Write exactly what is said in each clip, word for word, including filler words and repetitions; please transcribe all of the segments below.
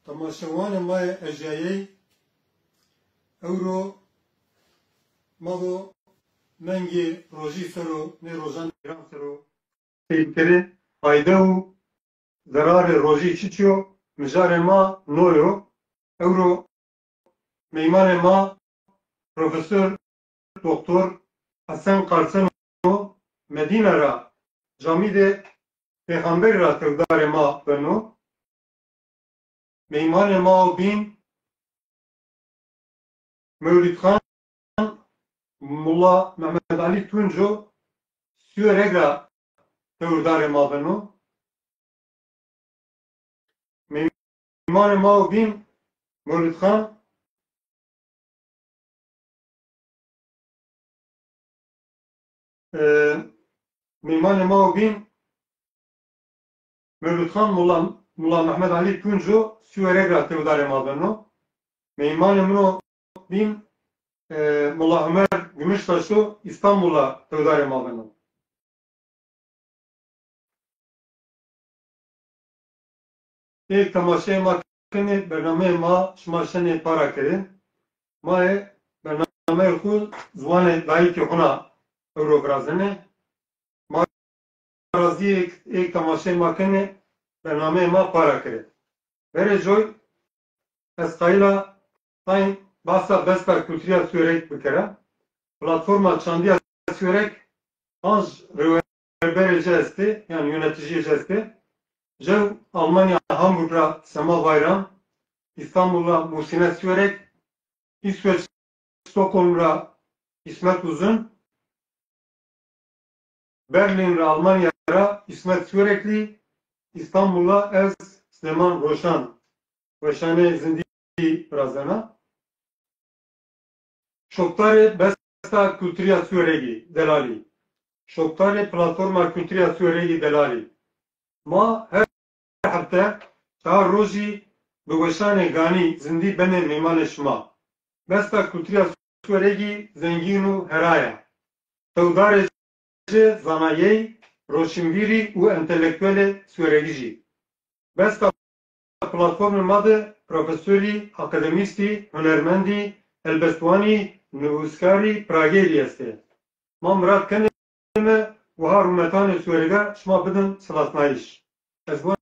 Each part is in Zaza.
Temaşewanê ma yê erjayeyî, ewro ma do mengê rojî ser o, nê rojan Îran ser o qisey bikerê. Fayde û zerarê rojî çiçî yo? Mijarê ma no yo. Ewro meymanê ma Profesor Doktor Hesen Karsen o. Medîne ra camîdê Pêxamberî ra tewdarê ma beno. Meymanê ma o bîn Mewlîd Xan, Mulla Mehmed Alî Tunc o, Sîyoreg ra tewrdarê ma beno. Meymanê ma o bîn Mewlîd Xan, e, meymanê ma o bîn Mewlûd Xan Mula, Mula Mehmed Alî Tunc o, Sîwereg ra tewdarê ma beno. Meymanê min o bîn, e, Mula Omer Gümüştaş o, Îstanbul ra tewdarê ma beno. Ê temaşeyê ma kenê, bernameyê ma şima şenê para kerê. Ma ê bernameyê xwu ziwanê dayîkê xwu na ewro virazenê. Ma razî ê, ê temaşeyê ma kenê, bernameyê ma para kerê. Verê coy ez qayîl a tayn bahsa Besta Kulturî ya Sîwereg bikera. Platforma Çandî ya Sîwereg panc rêwerberê ci estê, yanî yöneticiyê ci estê. Jew Almanya Hamburg ra Sema Bayram, Îstanbul ra Muhsine Sîwereg, Îsveç Stockholm ra Îsmet Uzun, Berlin ra Almanya ra Îsmet Sîwereglî, Îstanbul ra ez Silêman Roşan, weşanê zindî virazena. Şopdarê Besta Kulturî ya Sîweregî delalî. Şopdarê Platforma Kulturî ya Sîweregî delalî. Ma her hefte çar rojî bi weşanê ganî zindî benê meymanê şima. Besta Kulturî ya Sîweregî zengîn û hera ya. Tewdarê ci zanayey, roşinvîrî û entelektuelê Sîweregijî. Besta platformê ma de profesorî, akademîstî, hunermendî, helbestwanî, nivûskarî, pragerî estê. Ma mirad kenê mi wiha rûmetanê Sîwerega şima bidin silasnayîş. Ez wa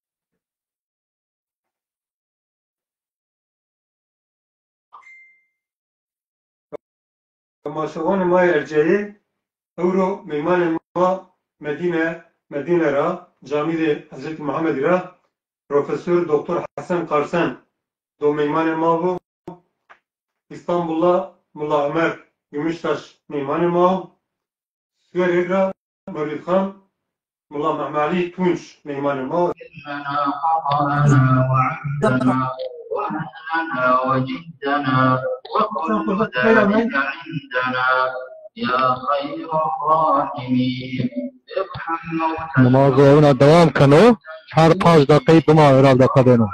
Temaşewanê ma yê ercayî, ewro meymanê ma Medîne, Medîne ra, Camîdê Hezretî Muhammedî ra, Profesor Doktor Hesen Karsen do meymanê ma bo. Îstanbul ra Mulla Omer Gümüştaş meymanê ma wo. Sîwereg ra Mewlîd Xan, Mulla Mehmet Alî Tunç meymanê ma wo. إننا حضرنا وعبدنا وأهلنا وجدنا وكل ذلك عندنا يا خير الراحمين. ارحم موتى Nimaz ewna dewam keno. Çar panc deqeyî bima herhalde qedêno.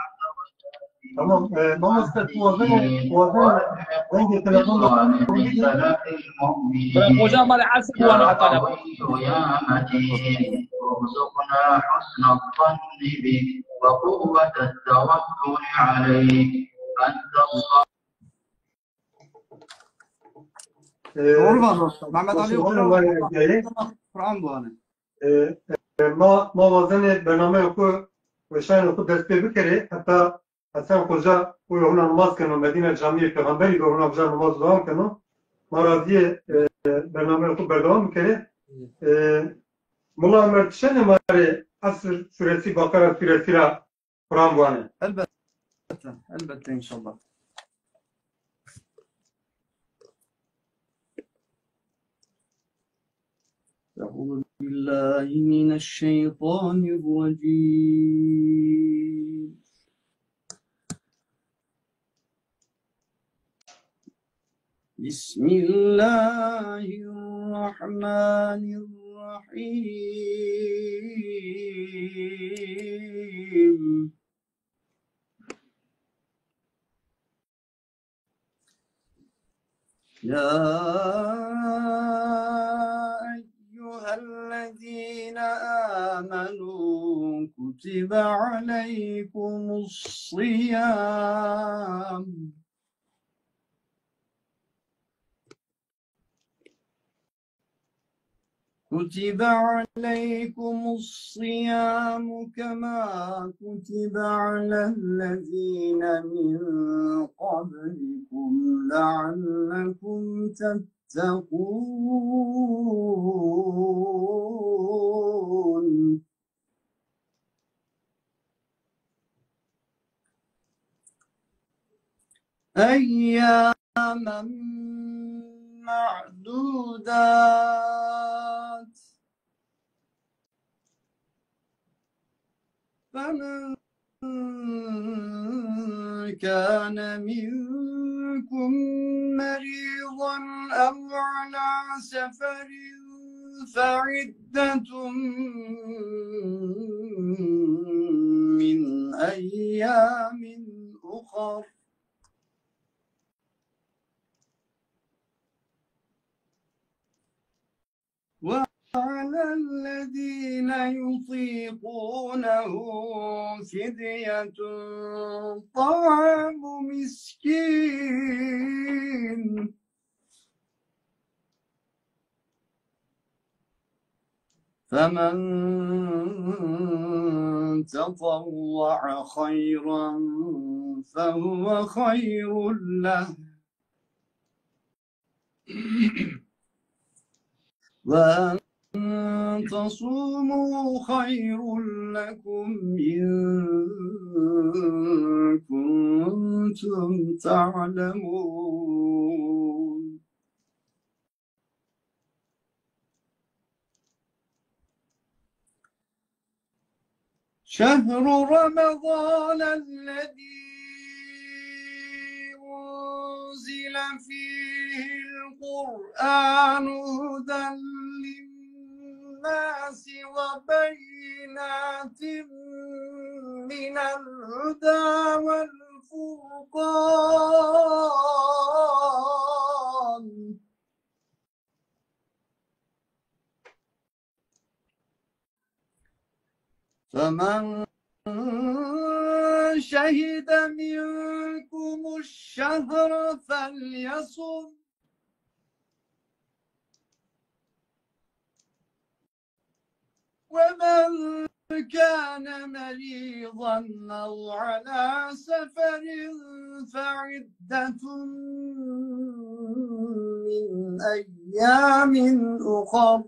Tamam, e, mamoste, tu wazenê, tu wazenê vengê telefon de. Hocam, bana asıl يا قوي يا متين، ارزقنا حسن الظن بك وقوة التوكل عليك. أنت الله. E, Doğru var dostum. Mehmet Ali Hoca Kur'an bu hani. E, e, ma, ma wazenê bernameyê xwu, weşanê xwu dest pê bikerê. Heta Hesen Xoca û hona nimaz keno, Medîne Camîyê Pêxemberî de hona uca nimaz dewam keno. Ma razî yê, e, bernameyê xwu berdewam bikerê. E, Mula Omer, ti şenê ma rê Esr suresî, Beqera suresî ra Quran biwanê? Elbette, elbette inşallah. أعوذ بالله من الشيطان الرجيم. بسم الله الرحمن الرحيم. يا أيها الذين آمنوا كتب عليكم الصيام كتب عليكم الصيام كما كتب على الذين من قبلكم لعلكم تتقون. أياما معدودات، فمن كان منكم مريضا أو على سفر فعدة من أيام أخر. وعلى الذين يطيقونه فدية طعام مسكين، فمن تطوع خيرا فهو خير له، وأن تصوموا خير لكم إن كنتم تعلمون. شهر رمضان الذي أنزل فيه القرآن هدى للناس وبينات من الهدى والفرقان، فمن شهد منكم الشهر فليصم، ومن كان مريضا أو على سفر فعدة من أيام أخر،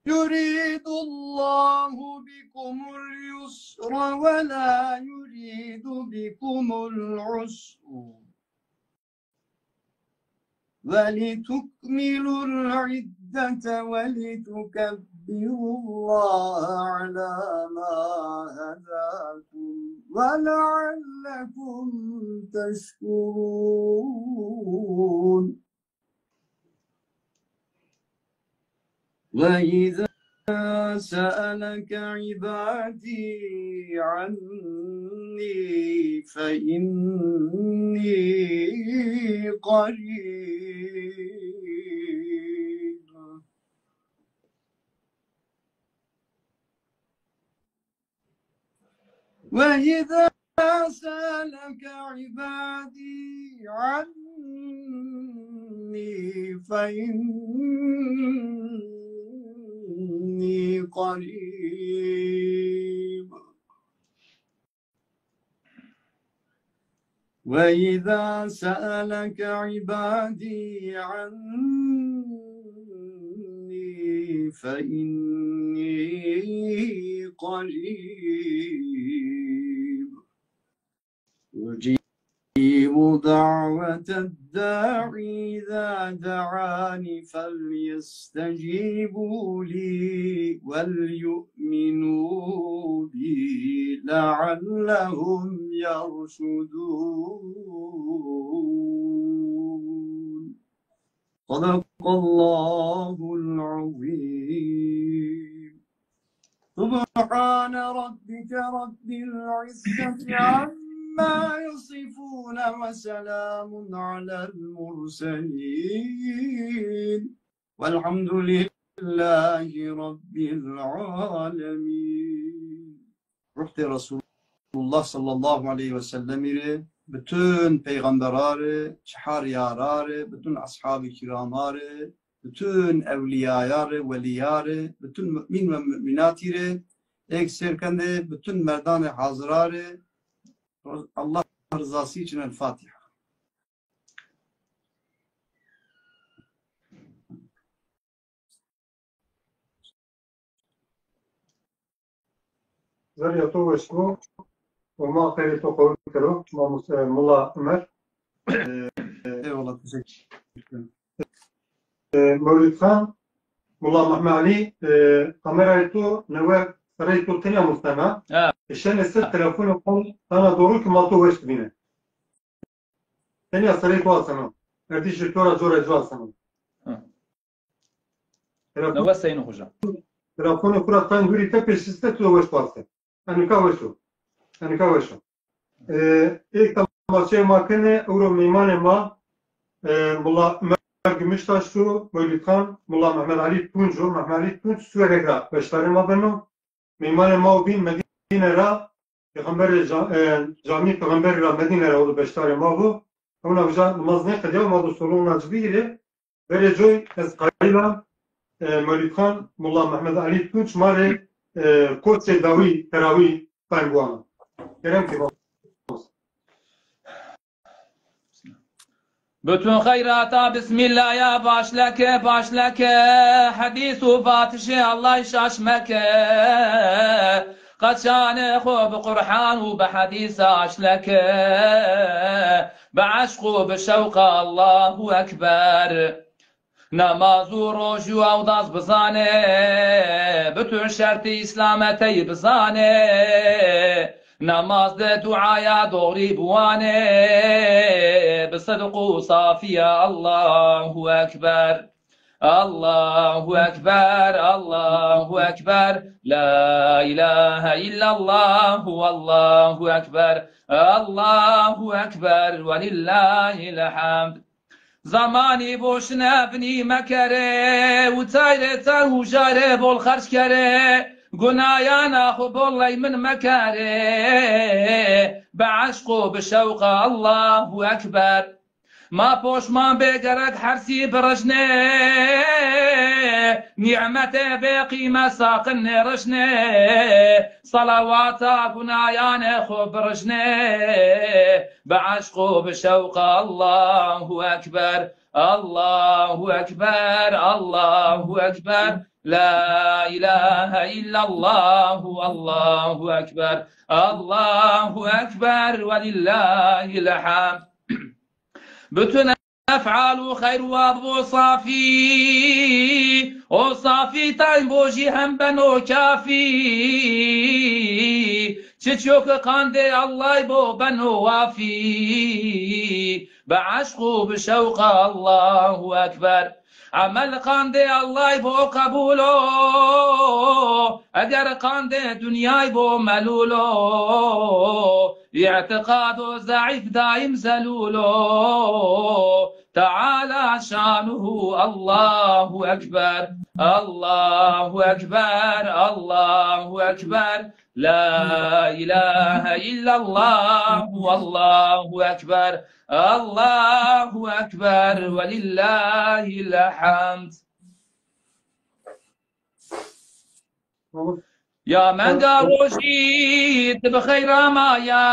يريد الله بكم اليسر ولا يريد بكم العسر، ولتكملوا العدة ولتكبروا الله على ما هداكم ولعلكم تشكرون. وإذا سألك عبادي عني فإني قريب. وإذا سألك عبادي عني فإني قريب. وإذا سألك عبادي عني فإني قريب أجيب دعوة الداع إذا دعان فليستجيبوا لي وليؤمنوا بي لعلهم يرشدون. صدق الله العظيم. سبحان ربك رب العزة عما يصفون وسلام على المرسلين والحمد لله Elhamdülillahi Rabbil alemin. Ruhdê Resulullah sallallahu aleyhi ve sellemî rê, bütün peyxamberarê, çihar yararê, bütün ashabı kiramare, bütün ewliyayare, weliyare, bütün mümin ve müminatî rê, êk sêr kendê bütün merdanê hazirare, Allah rızası için El Fatiha. Zerrîya to weş bo û ma xeyrê to qebul kero, mamoste, e, Mula Omer. Eyvallah, teşekkür ederim. E, Mewlid Xan, Mula Mehmet Alî, e, kamerayê to newe sereyê to tenya mustena. Ha. Eşenê ser telefonê xo dana doğru ki ma to weş bibîne. Tenya sereyê to aseno. Erdîşê to ra corê co aseno. Ha. Telefon-, newe seyno xoca. Telefonê xo ra tayên dûrî te pêşîste, tu de weş base. Enika weş o. Enika weş o. E, êk temaşeyê ma kenê, ewro meymanê ma, e, Mula Omer Gümüştaş o, Mewlid Xan, Mula Mehmet Alî Tunc o. Mehmet Alî Tunc Swêreg ra beşdarê ma beno. Meymanê ma û bîn Medîne ra, pêxemberê ca-, e, camî pêxemberî ra Medîne ra û beşdarê ma bo. Ewna uca nimaz nêqedîya, ma do solo wina ci bigîrê. Verê coy ez qayîl a, e, Mewlid Xan, Mula Mehmet Alî Tunç ma rê, e, koçê dawî, terawî tayn biwana. Kerem ke. Bütün xeyrata bismîllaya başle ke, başle ke, hedîs û vatişê Allay şaş meke. Qeçanê xo bi Qur'an û bi hedîs aşle ke, bi eşq û bi şewqa Allahu Ekber. Namaz û roj û awdaz bizanê, bütün şertê îslametey bizanê. Namaz de duaya doğrî biwanê, bi sidq û safîya Allahu Ekber. Allahu Ekber, Allahu Ekber, la ilahe illallah, Allahu Ekber, Allahu Ekber, ve lillahil hamd. Zamanî boşine binî mekerê, utay rê ten û jarê bol xerc kerê, gunayana xo bol leymin mekerê, bi eşq û bi şewqa Allahu Ekber. Ma poşman bê gerek hersî birijnê, nîmetê bê qîmet saqin nêrijnê, salawata gunayanê xo birijnê, bi eşq û bi şewqa Allahu Ekber, Allahu Ekber, Allahu Ekber, la ilahe illallah, Allahu Ekber, Allahu Ekber, ve lillahil hamd. Bütün ef'al û xeyr wa bo safî, o safî tayn bo jî hem beno kafî. Çiço ki qandê Allay bo beno wafî, bi eşq û bi şewqa Allahu Ekber. Emel qandê Allay bo qebûl o, eger qandê dinyay bo melûl o, îtiqado zeîf daîm zelûl o. Teala şanuhu, Allahu Ekber, Allahu Ekber, Allahu Ekber. La ilahe illallah, Allahu Ekber, Allahu Ekber, ve lillahil hamd. Ya menga rojî ti bi xeyr amaya,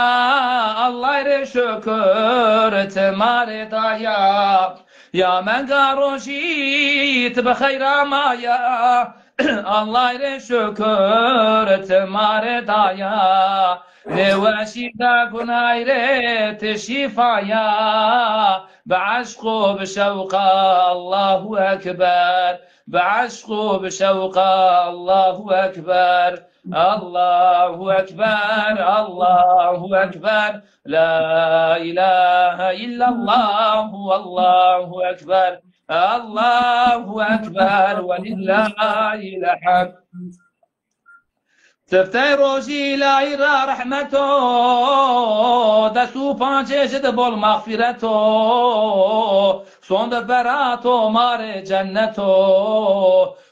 Allay rê şukir ti ma rê daya. Ya menga rojî ti bi xeyr amaya, Allay rê şukir ti ma rê daya. Nêweşî de gunay rê ti şîfaya. Bi eşq û bi şewqa Allahu Ekber. Bi eşq û bi şewqa Allahu Ekber. Allahu Ekber, Allahu Ekber. La ilahe illallah, Allahu Ekber. Allahu Ekber ve lillahil hamd. Siftey rojî îlahî ra rehmet o, dest û pancê ji di bol mexfîret o. Sonde bera tomarê cenneto,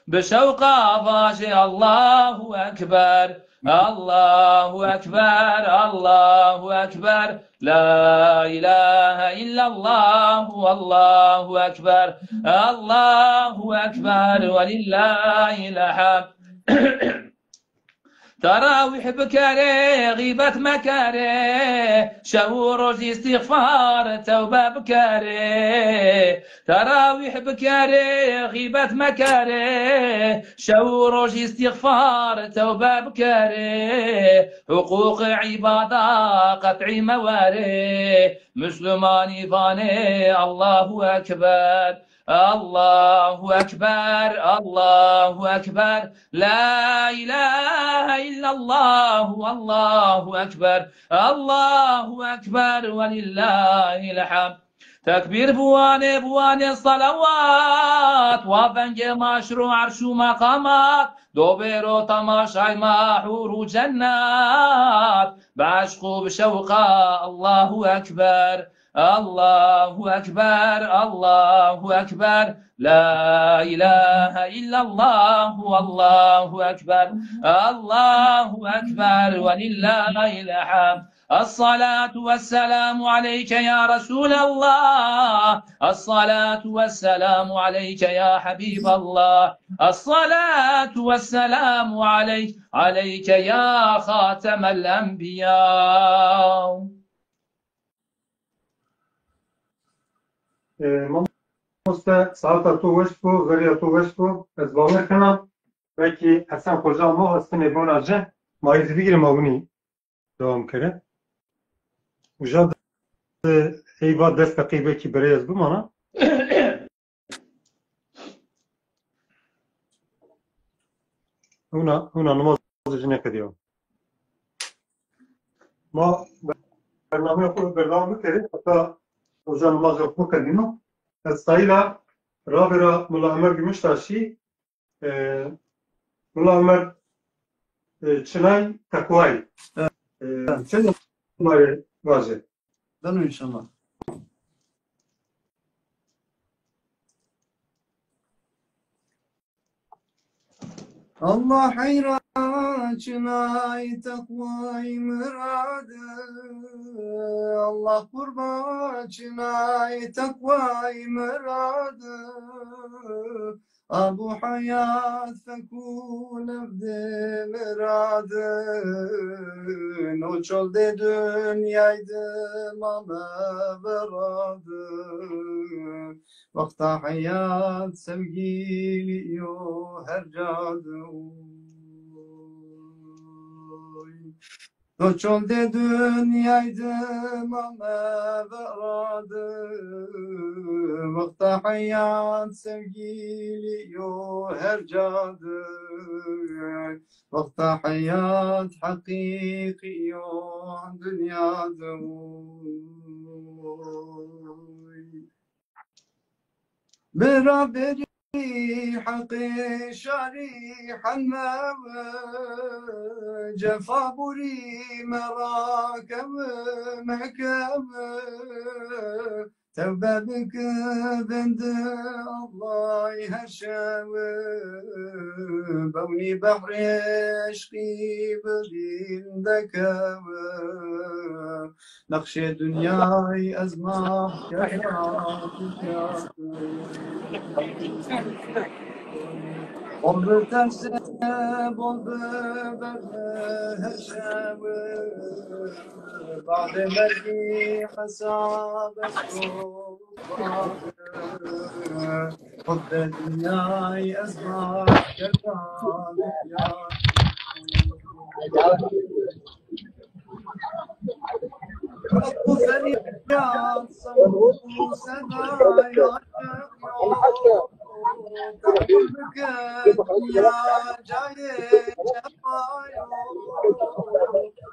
bi şewqa vajê Allahu Ekber, Allahu Ekber, Allahu Ekber, La ilahe illallah, Allahu Ekber, Allahu Ekber, ve lillahil hamd. Terawîh bikerê, xîbet mekerê, şev û roj îstîxfar, tewbe bikerê. Terawîh bikerê, xîbet mekerê, şev û roj îstîxfar, tewbe bikerê. Huqûqi îbada qet'î mewerê, Muslumanî vanê Allahu Ekber. Allahu Ekber, Allahu Ekber, La ilahe illallah, Allahu Ekber, Allahu Ekber, ve lillahil hamd. Tekbîr biwanê, biwanê selawat, wa vengê ma şiro erş û meqamat, do bêro temaşay ma hûr û cennat, bi eşq û bi şewqa Allahu Ekber. Allahu Ekber, Allahu Ekber, La ilahe illallah, Allahu Ekber, Allahu Ekber, ve lillahil hamd. الصلاة والسلام عليك يا رسول الله، الصلاة والسلام عليك يا حبيب الله، الصلاة والسلام عليك، عليك يا خاتم الأنبياء. E, mamoste, saeta to weş bo, zerrîya to weş bo. Ez bawer kena, belkî Hesen Xoca ma hestinê bona ci, ma yî zî bigîrê ma winî dewam kerê. Uca de, e, eyva des deqî belkî birê ez bimana. Hewna, hewna nimaz jî nêkediyo. Ma bernameya xo berdewam bikerê, heta hoca nimaza xo biqedîno. Ez qayîl a ravêra Mula Emer Gümüştaşî, e, Mula Emer, e, çinay teqwayî. E, çend ma rê vaje. Beno înşallah. Allah heyra çinay teqway mirad, Allah qurba çinay teqway mirad. Abu heyat fekû nefdê miradin, o çol dê dinyay di mame verad. Wexta heyat sevgîlî yo her cad. To çol dê dinyay di mame verad. Wexta heyat sevgîlî yo her cad. Wexta heyat heqîqî yo dinya di. Bira berî heqê şarî henmewe, cefa borî merakewe, mekewe. Tewbe bike vende Allay her şewe, bewnî behrê eşqî birîn dekewe. Nexşê dinyay ez mah kerda dinya. Bol bi terse, bol bi berme her şewe. Badê mergî hesab esto. Xut de dinyay ez mah kerda dinya.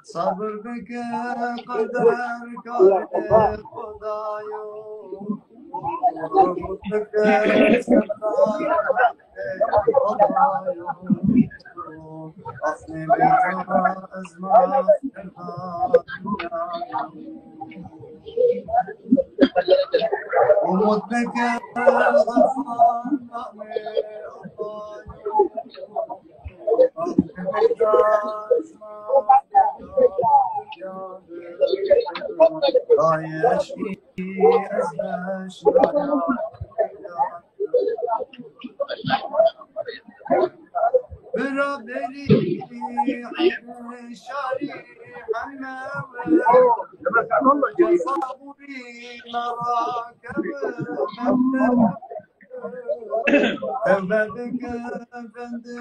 Sabır bike qeder karê Xudayo. Mutlu Gafar, Biraderî şarî heme we, ceza bûrî merake we, tewbe bike bende.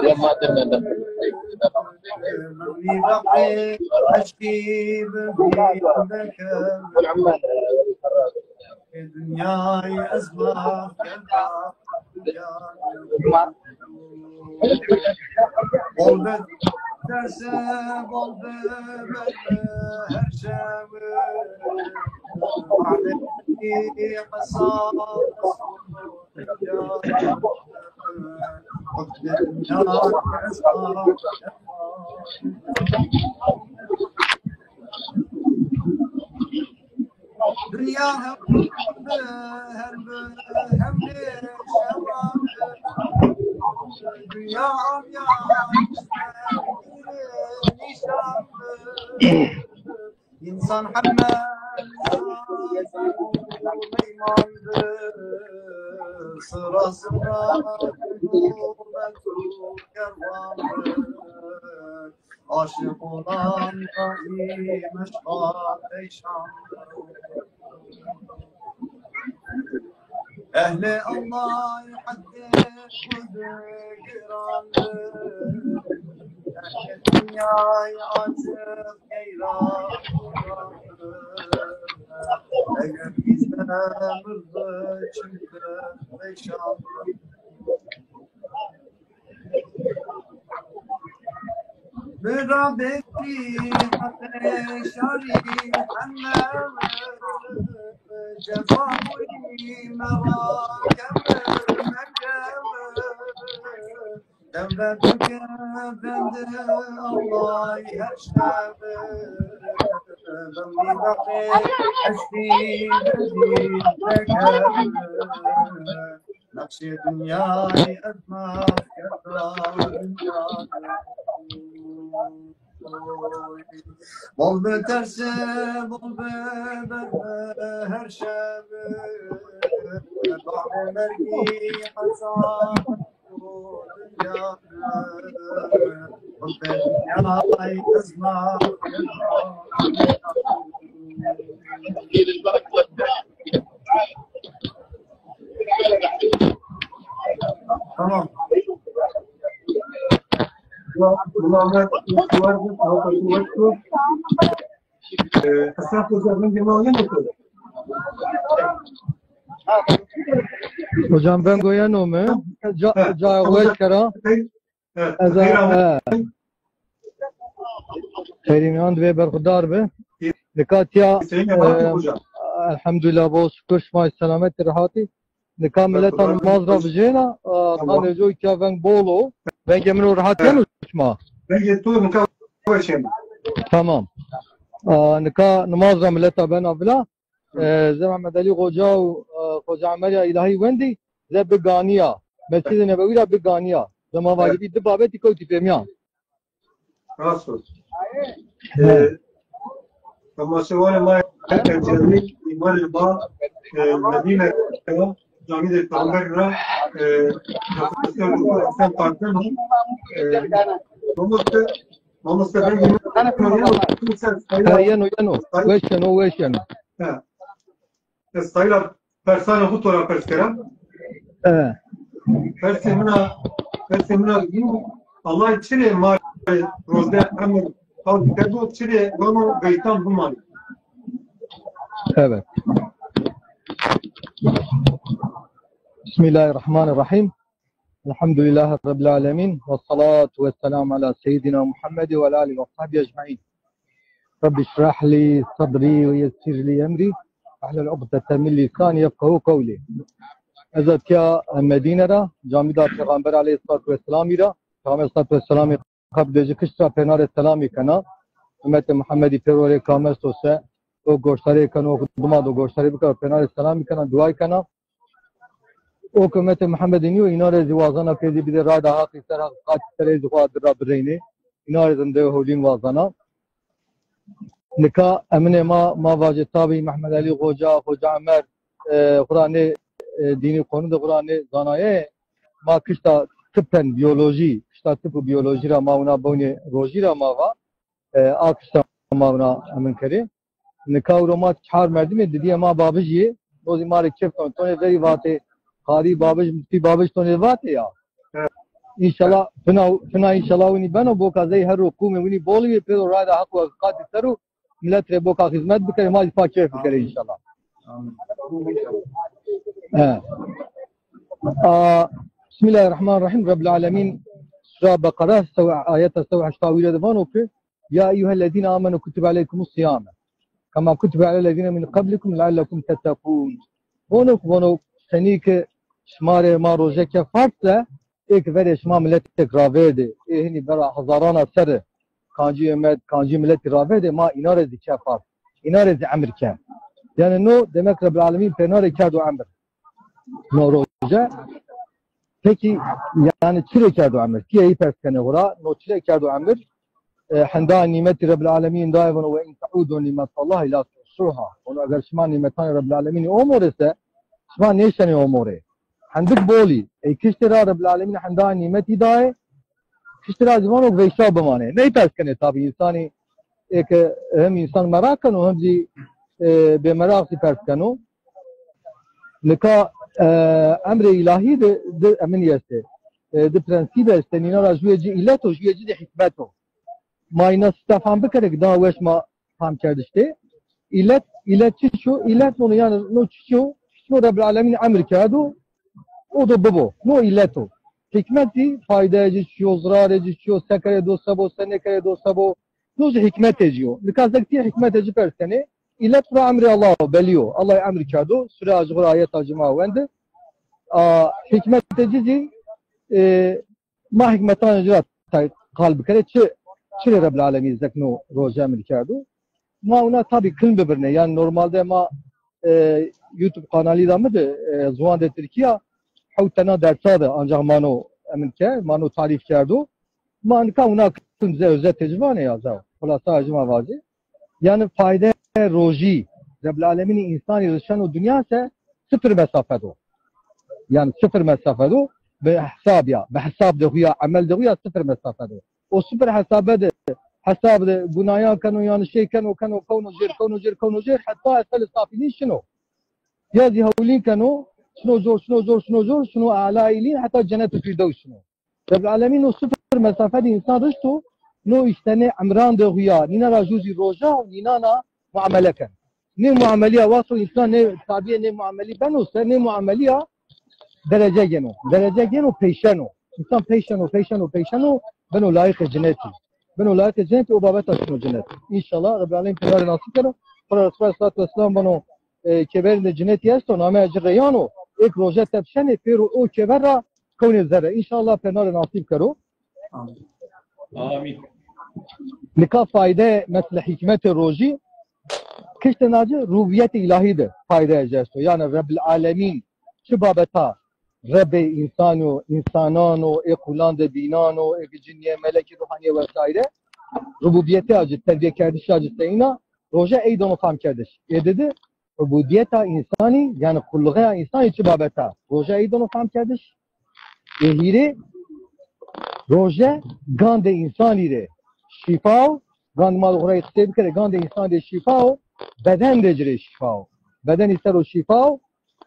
Ya madem neden? Mî baqê eşkî bi bîn deke. Dinyayê ez maf kerda. Bol be derse, bol be, be, be, her şewi. Alemi hesab. Dinya hem bi, hem bi, hem bi şewan. Dinya amya nîşan. Însan heme meyman bi, sıra sıra nûbet û kerwan bi. Aşık olan daim aşka perişan. Ehli Allah haddi kudu girandı. Ehli dünyayı açıp geyran. Eğer bizde mırdı çünkü perişan. Biraderî heqê şarî heme we, ceza bûrî merake we, merake we. Tewbe bike bende Allahî her şewi. Bendî baqê eşkî bendî deke. Nexşê dinyayî ez maf kerda dinya. Bol bi terse, bol bi, bi, bi, her şewi. Baxê mergî hesab dinya. Bol bi dinyayî ez maf kerda. Tamam. Ulan, ulan, ben, ulan, ulan, ulan, ulan. Ee, Esnaf Hoca, ben de ulan, ulan. Hocam, ben goyeno mi? Ca, he, ca hocam, weş kera. He. Ez a, xeyr amê. Xeyrî nîhan divê, berxudar bi. Nika tiya, e, elhamdulîllah, bol şukur, şima selametî, rehatî. Nika mileta nimaz ra vijêna, e, tanê coy tiya veng bol o. Vengê min o rehat yeno şima? Vengê to nika weş yeno. Tamam. E, nika nimaz ra mileta bena vila. E, zê Mehmed Elî Xoca û, e, Xoca Emerî ya Îlahî wendî, zê bi ganî ya. Mescîdê Nebewî ra bi ganî ya. Zê ma vajî bî di babetî kewtî fêmiyan. Rast o. E, temaşevanê ma yê hurmetî, îmarê ma, e, Medîne ya, camîdê Peyxamberî ra, e, Hasan Tarkan, e, mamoste, mamoste, ben yeno, yeno. Weş yeno, weş yeno. He. Ez qayîl a persanê xo to ra pers kera. E. Persê min a, persê min a, Allahî çirê ma rê roze emir qal kerdo, çirê vano beytan bimanê. Evet. Bismillahirrahmanirrahim. Elhamdülillahi Rabbil alemin. Ve salatu ve selamu ala seyyidina Muhammed ve ala alihi ve sahbihi ecmaîn. Rabbi şrah li sadrî ve yessir li emrî. Wahlul uqdeten min lîsanî yefqehû qewlî. Ez a tiya Medîne ra, camîda Peyxamber aleyhissalatu vesselamî ra, Peyxamber salatu vesselamî qebdê ci kişt ra pênarê selamî kena. Ummetê Muhammedî pêro rê kam esto se, O goştarê keno, o dima do goştarê bikero, pênarê selamî kena, duayî kena. O ki ummetê Muhammedî nîyo, îna rê zî wazena pê zî bidê rayda Haqî ser, Haqîqatî ser ê zî xo dir ra bireynê. Îna rê zî de hewlîn wazena. Nika eminê ma, ma vajê tabî Mehmed Elî Xoca, Xoca Emer, e, xura nê, e, dînî qonû de xura nê zanaye, ma kişta tipen biyolojî, kişta tip û biyolojî ra ma wina bewnê rojî ra ma va, e, a kişta ma wina emin kerê. Nika ewro ma çar merdimê, didîye ma babijî yê, no zî ma rê kêf keno. Tonê verî vatê, qarî babij, muftî babij tonê vatê ya. Evet. Înşallah, fina, fina înşallah winî beno, boka zey her ro qûmê winî bol bî, pêro rayda Haq û Haqîqatî ser o, milet rê boka xizmet bikerê, ma zî pa kêf bikerê înşallah. He. A, Bismillahirrahmanirrahim. Rebbil Alemîn, Sura Beqere, sew-, ayeta sew heşta wîre de vano ki, "Ya eyyuhellezîne amenu kutibe aleykumus siyame kema kutibe alellezîne min qablikum leallekum tettekûn." Vono, vono, senî ki şima rê ma roje ke farz se, ê ki verê şima miletek ravêrdê, ê hinî vera hezarana serre, kancî ummet, kancî miletî ravêrdê, ma îna rê zî ke farz. Îna rê zî emir ke. Yanî no demek Rebbil Alemîn pêna rê kerdo emir. No roje. Pekî, yanî çi rê kerdo emir? Tîya î pers kenê xo ra, no çi rê kerdo emir? E, henda nîmetî Rebbil Alemîn daye vano, "Ve in teudû nîmetallahi la tuhsuha." Vano eger şima nîmetanê Rebbil Alemînî omorê se, şima nêşenê omorê. Hendik bolî. Ey kiştê ra Rebbil Alemîn henda nîmetî daye, kiştê ra zî vano veyşa bimanê. Ney pers kenê tabî însanî, ê ke hem însan meraq keno, hem zî, e, bêmeraq zî pers keno. Nika, e, emrê îlahî de, de eminî estê. E, de prensîbe estê. Nîna ra jûyê ci îlet o, jûyê ci de hîkmet o. Ma îna sita fam bikerê ki daha weş ma fam kerdiş tê. Îlet, îlet çiç o? Îlet vono yanî no çiç o? Çiç o Rebbil Alemîn emir kerdo, o do bibo. No îlet o. Hîkmet zî faydeyê ci çi yo, zirarê ci çi yo, se kerê do se bo, se nêkerê do se bo. No zî hîkmetê ci yo. Nika zek tîya hîkmetê ci pers kenê. Îlet ra emrê Allah o, belî yo. Allah emir kerdo. Sure a ci xo ra ayeta ci ma wende. A, hîkmetê ci zî, e, ma hîkmetanê ci ra tay qal bikerê. Çi, çi rê Rebbil Alemîn zek no roje emir kerdo? Ma wina tabî kilm bibirnê. Yanî normalde ma, e, YouTube kanalî ra mi de, e, ziwandê tirkî ya hewt tena dersa de ancax ma no emin ke, ma no tarîf kerdo. Ma nika wina kilm ze özetê ci vanê ya, ze xulasa ci ma vajê. Yanî faydeyê rojî, Rebbil Alemînî însanî rişeno dinya se sifir mesafe do. Yanî sifir mesafe do. Bi hesab ya, bi hesab de xuya, emel de xuya sifir mesafe do. O sifir hesabe de, hesab de gunayan keno, yanî şey keno, keno, kewno jêr, kewno jêr, kewno jêr, heta esfelî safilîn şino. Ya zî hewlîn keno, şino cor, şino cor, şino cor, şino ela îlîn, heta cennet û fîrdews şino. Rebbil Alemîn o sifir mesafe de însan rişto, no îşte nê emran de xuya, nîna ra jû zî roja û nînan a muamele ken. Nê muamelîya wexto însan nê tabîyê nê muamelî beno se, nê muamelîya derece gêno. Derece gêno peyşeno. Însan peyşeno, peyşeno, peyşeno, beno layîqê cinetî. Beno layîqê cinetî, o babeta şino cinet. Înşallah Rebbil Alemîn pênarê nasîb keno. Pira Resulullah Aleyhisselatu Vesselam vano, e, kêberî de cinetî esto, nameya ci Reyyan o. Ê ki roje tepşenê, pêro o kêber ra kewnê zere. Înşallah pênarê nasîb kero. Amîn. Nika fayde, mesela hîkmetê rojî, kiştê na ci rububîyetê îlahî de fayde ci esto. Yanî Rebbil Alemîn çi babeta Rebê însanî yo, însanan o, ê qulan de bînan o, ê ki cinîye, melekî, ruhanîye vesaire. Rububîyetê a ci, terbîyekerdişê a ci seyîn a, roje ey dono famkerdiş. Ê didi, ubudîyeta însanî, yanî qulluxeya însanî çi babet a. Roje ey dono famkerdiş. Ê hîrê, roje gandê însanî rê şîfa o. Gand ma de xo ra qisey bikerê, gandê însanî rê şîfa o. Beden de ci rê şîfa o. Bedenî ser o şîfa o.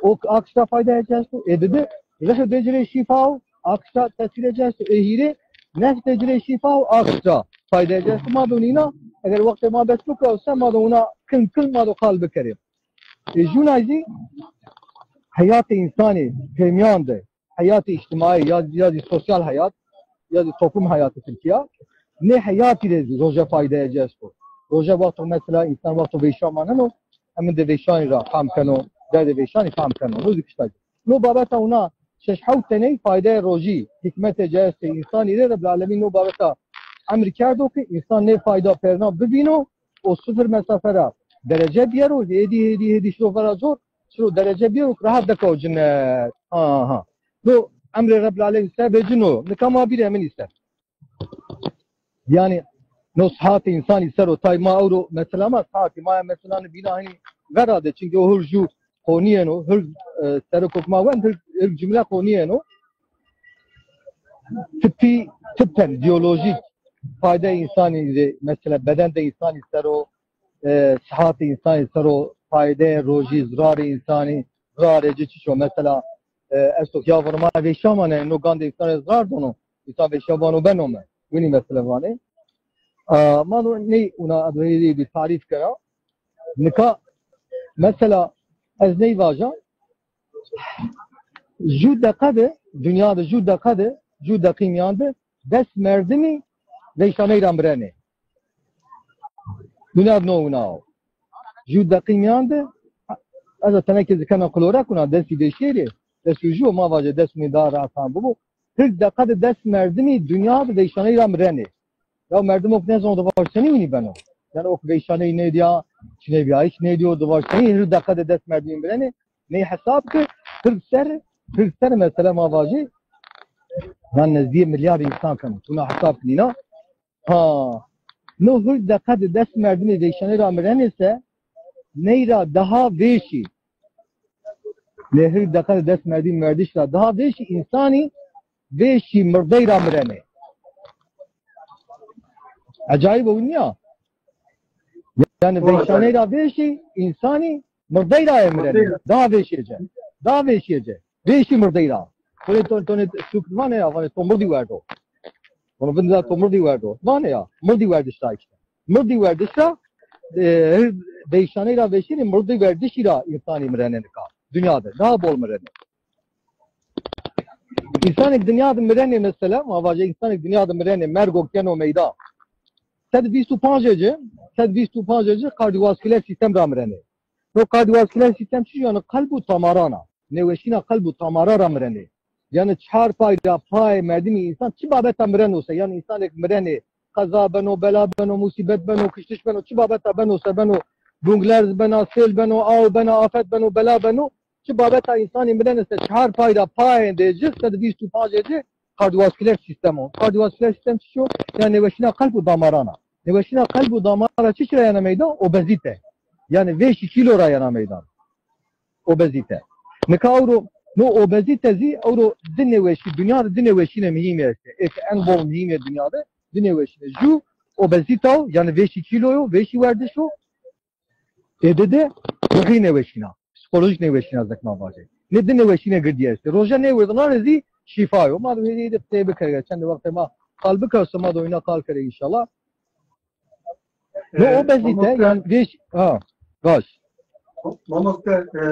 O a kişta faydaya ci esto. Ê didi, rihê de ci rê şîfa o. A kişta tesîrê ci esto. Ê hîrê, nefsê ci rê şîfa o. A kişta faydaya ci esto. Ma do nîna, eger wextê ma bes bikero se, ma do wina kilm kilm ma do qal bikerê. E, jûna zî heyatê însanî pêmîyan de, heyatê îctîmaî ya, ya zî sosyal heyat, ya zî toplum heyatê Tirkîya, nê heyatî rê zî roje faydeyê ci esto. Roje wexto mesela însan wexto veyşa maneno, emin de veyşanî ra fam keno, derdê veyşanî fam keno. No zî kişta ci. No babeta wina şeş hewt teney faydeyê rojî, hîkmetê ci estê însanî rê, Rebbil Alemîn no babeta emr kerdo ki însan nê fayda pêrna bibîno, o sifir mesafe ra derece biyero, hêdî, hêdî, hêdî şiro vera cor, şiro derece biyero, rahat deka o cinet. Ha, ha. No emrê Rebbil Alem ser vecino, nika ma bîrê emin î ser. Yanî, no sihatê însanî ser o, tay ma ewro mesela ma sihatê ma ya mesela bîna hinî vera de, çimkî o hir jû qonîyeno, hir, e, serok ma wend, hir, hir cumle qonîyeno. Tippî, tippen, biyolojîk fayde însanî de, mesela beden de însanî ser o, e, sihatê însanî ser o, fayde rojî, zirarê însanî, zirarê ci çiş o. Mesela, e, esto ya vano ma vêşa manenê, no gandê însanî zirar dono, însan vêşa vano beno mi. Winî mesela vanê. A, ma do ney una adorê bir tarîf kera. Nika mesela ez ney vaja, jû deqa de, dinya de jû deqa de, jû deqî mîyan de des merdimî veyşaney ra mirenê. Dinya de no wina o. Jû deqî mîyan de, ez a tenekê zî kena qilorek wina, desî vêşêrê, desî jû ma vaje des mi daha rahat bibo. Hir deqa de des merdimî dinya de veyşaney ra mirenê. Ya merdim ok nêzano di vaj senî winî beno. Yanî ok veyşaney nêdîya, çinê bîyayîş nêdîyo, di vaj senî hir deqa de des merdimî mirenê. Ney hesab ki hir ser, hir ser mesela ma vajî, yanî nezdîyê milyar însan keno. Tuna hesab kinîna. Ha, no hir deqa de des merdimî veyşaney ra mirenê se, ney ra daha vêşî. Nê hir deqa de des merdimî merdiş ra daha vêşî însanî vêşî mirdey ra mirenê. Ecayîb o nîya? Yanî veyşaney ra vêşî însanî mirdey ra yê mirenê. Daha vêşî ece. Daha vêşî ece. Vêşî mirdey ra. Tonê, tonê, tonê suk vanê ya, vanê to mirdî werdo. Vano vindî da to mirdî werdo. Vanê ya, mirdî werdiş ra îşte. Mirdî werdiş ra, e, veyşaney ra vêşî nê, mirdî werdişî ra însanî mirenê nika. Dinya de. Daha bol mirenê. Însanêk dinya de mirenê mesela, ma vaje însanêk dinya de mirenê, mergo keno meyda. Sed vîst û panc ece, sed vîst û panc ece kardiyovasküler sîstem ra mirenê. No kardiyovasküler sîstem çi? Yanî qelb û tamaran a. Nêweşîna qelb û tamara ra mirenê. Yanî çar pay ra payê merdimî însan çi babeta mireno se, yanî însanêk mirenê, qeza beno, bela beno, musîbet beno, kiştiş beno, çi babeta beno se beno, bunglerz bena, sêl beno, aw bena, afet beno, bela beno, çi babeta însanî mirenê se çar pay ra payêndê ci, sed vîst û pancê ci kardiyovasküler sîstem o. Kardiyovasküler sîstem çi o? Yanî nêweşîna qelb û damaran a. Nêweşîna qelb û damara çiçî ra yena meydan? Obezîte. Yanî vêşî kîlo ra yena meydan. Obezîte. Nika ewro, no obezîte zî ewro di nêweşî, dinya de di nêweşîne muhîmî estê. Ê ke en bol muhîm ê dinya de, di nêweşîne. Jû obezîte o, yanî vêşî kîlo yo, vêşî werdiş o. Ê di de ruhî nêweşîna, psîkolojîk nêweşîna zek ma vajê. Nê di nêweşîne girdî estê. Roje nêwirdina rê zî şîfa yo. Ma de wêdî de qisey bikerê, çendê wextê ma qal bikerso ma de wina qal kerê înşallah. No, e, obezîte, mamoste, yanî vêş, ha, baş. Mamoste, e,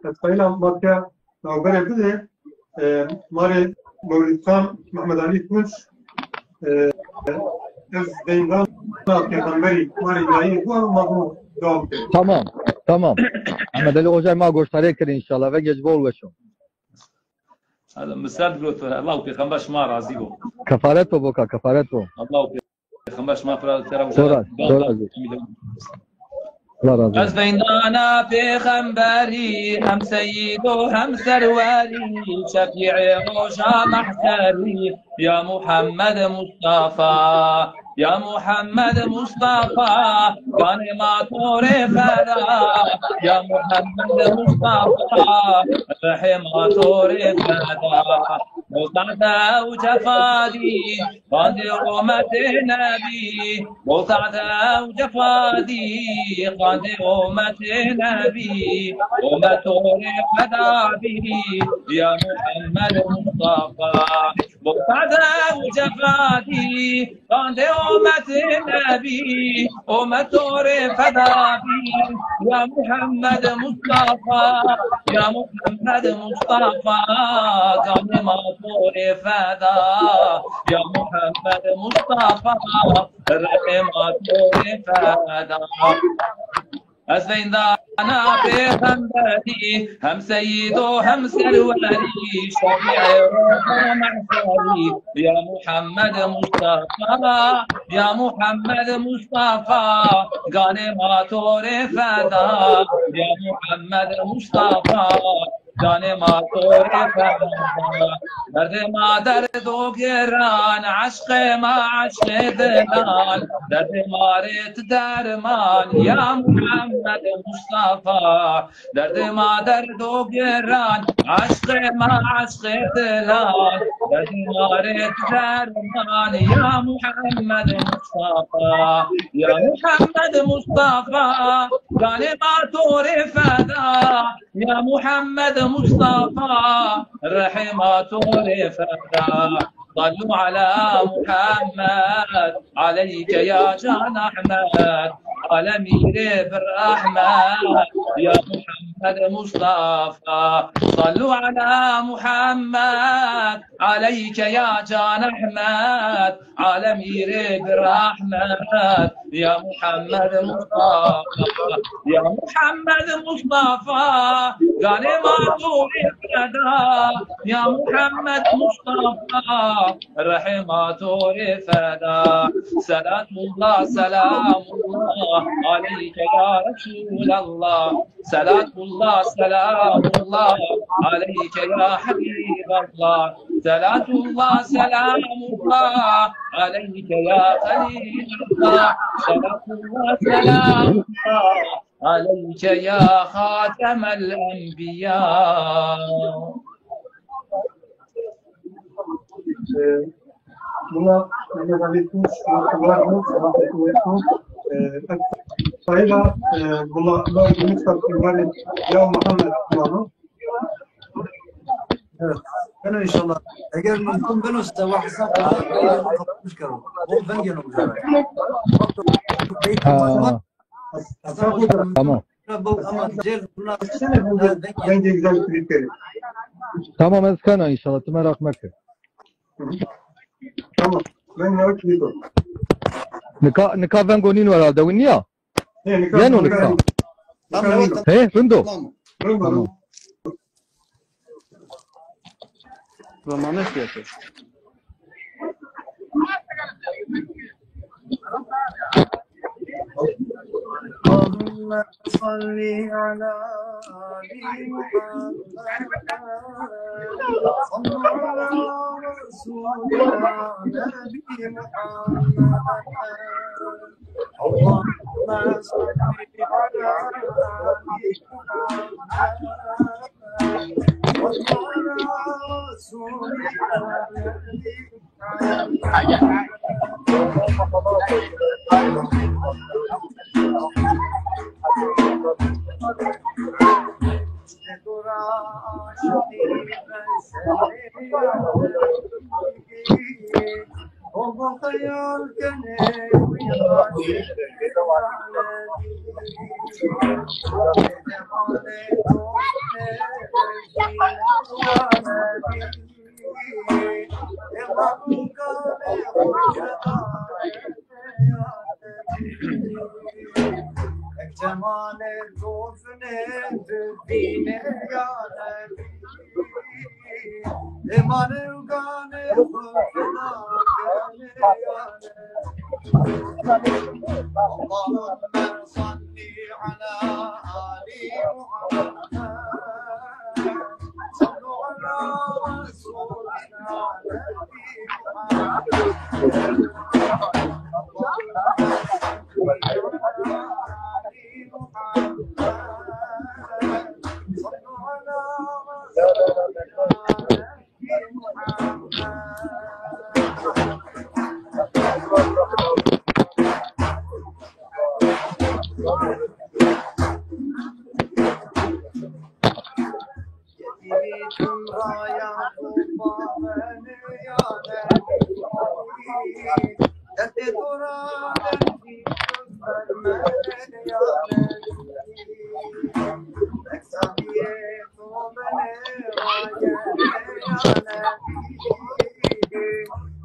ez qayîl a ma ke navberê bidê, e, ma rê Mewlîdxan Mehmed Alî Tunç, e, ez veyndana pêxemberî ma rê nayî bu, ma bu devam bikê. Tamam, tamam. Mehmed Alî Hocay ma goştarê kir înşallah. Vengê ci bol weş o. Hadi, mi ser biro to, Allah û pêxember şima razî bo. Kefaret o boka, kefaret o. Allah û Pêxember şima pira tera. Sora, sora. Allah razı olsun. Ez veyndana pêxemberî, hem seyîd o hem serwerî, şefîê roja mehşerî, ya Muhammed Mustafa, ya Muhammed Mustafa, ganê ma to rê feda, ya Muhammed Mustafa, rehê ma to rê feda. Motade û cefa dî, qandê umetê Nebî, motade û cefa dî, qandê umetê Nebî, umet to rê feda bî, ya Muhammed Mustafa. Motade û cefa dî, qandê umetê Nebî, umet to rê feda bî, ya Muhammed Mustafa, ya Muhammed Mustafa, ganê ma to rê feda, ya Muhammed Mustafa, rehê ma to rê feda. Ez veyndana Ana pêxemberî, hem seyîd o hem serwerî, şefîê roja mehşerî, ya Muhammed Mustafa, ya Muhammed Mustafa, ganê ma to rê feda, ya Muhammed Mustafa, canê ma to rê feda. Derdê ma derdo giran, eşqê ma eşqê dilan, derdê ma rê ti derman, ya Muhammed Mustafa. Derdê ma derdo giran, eşqê ma eşqê dilan, derdê ma rê ti derman, ya Muhammed Mustafa, ya Muhammed Mustafa, canê ma to rê feda, ya Muhammed Mustafa, rehê ma to rê feda. Sallu ala Muhammed, aleyke ya can Ahmed, alemî rê bi rehmet, ya Muhammed Mustafa. Sallu ala Muhammed, aleyke ya can Ahmed, alemî rê bi rehmet, ya Muhammed Mustafa, ya Muhammed Mustafa, ganê ma to rê feda, ya Muhammed Mustafa, rehê ma to rê feda. Selatullah, selamullah, aleyke ya Resulallah. Selatullah, selamullah, aleyke ya Habiballah. Selatullah, selamullah, aleyke ya Halilullah. Selatullah, selamullah, aleyke ya Xatemel Enbiya. Ee, buna, buna, buna, buna, buna, buna, e, sayıda, e, buna, buna, buna, ya Muhammed, buna. Evet. Beno inşallah. Eger mümkün beno, se wa hesab kapatmış kero. O ben geno. Ha. Tamam. Tamam, ez kena inşallah, tu meraq meke. Tamam. Ben merak ediyorum. Nika, nika vengo nîno herhalde, win nîya? Yeno nika. Tamam. He, rind o. Tamam. Tamam. Zamanı istiyor. اللهم صل على آل محمد. صلوا على رسولنا نبي محمد. اللهم صل على آل محمد. صلوا على رسولنا نبي Cemalê to zunê di bîne ya Rebî. Ê ma rewganê xwu feda kenê ya Rebî. Allahümme salli ala Ali Muhammed.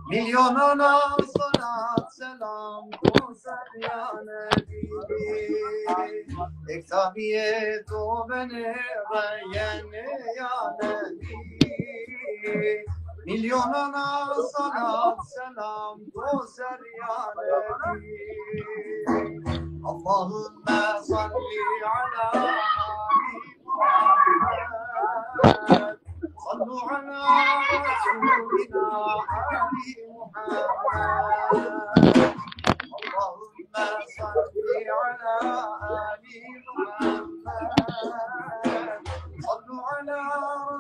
Milyonuna salat selam, to ser ya Nebî. Tek tabiyê to benê reyenê ya Nebî. Milyonana salat selam to ser ya Nebî. Allahümme salli ala Ali Muhammed. Sallu ala Resulina Ali Muhammed. Allahümme salli ala Ali Muhammed. Sallu ala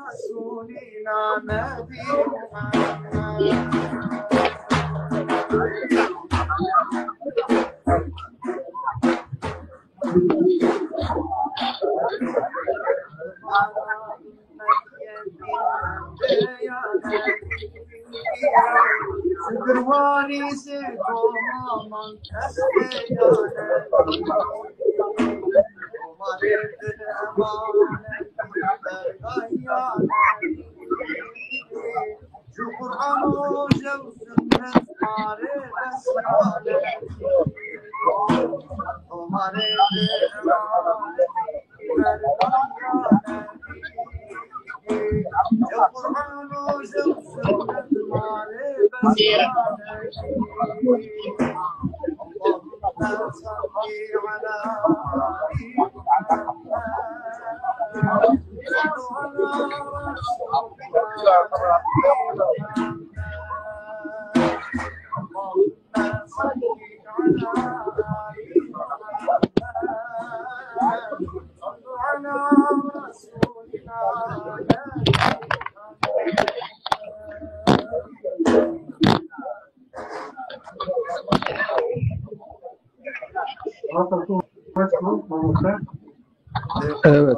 Resulina Nebi Muhammed. Evet.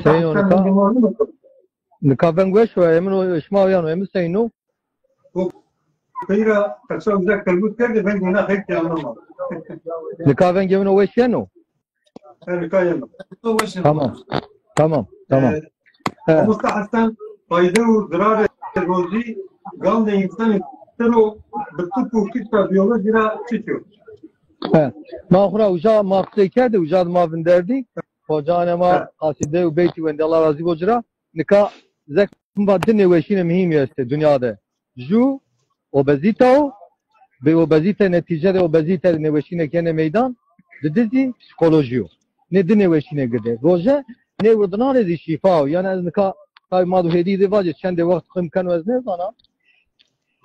Seyno nika. Nika veng weş o, emin o, şima uyan o, emin seyno. Xeyra, qesa uza kelbut kerde, veng ona xeyr ki anlama. Nika veng emin o weş yeno. Her nika yeno. Tamam. Tamam, tamam. He. Mamosta Hasan, fayde û zirarê rozî gandê însanî ser o bi tip û kişta biyolojî ra çi ço? He. Ma xwu ra uca ma qisey kerdî, uca di ma vinderdî. Hocanê ma qasîde û beytî wendî, Allah razî bo ci ra. Nika zek va di nêweşînê muhîmî estê dinya de. Ju obezîte o, bi obezîte, netîce de obezîte de nêweşînek yenê meydan, didi zî psîkolojî yo. Nê di nêweşînê gird ê. Roje nê wirdinan rê zî şîfa o. Yanî ez nika tabî ma do hêdî de vacê çendê wext qim keno ez nêzana.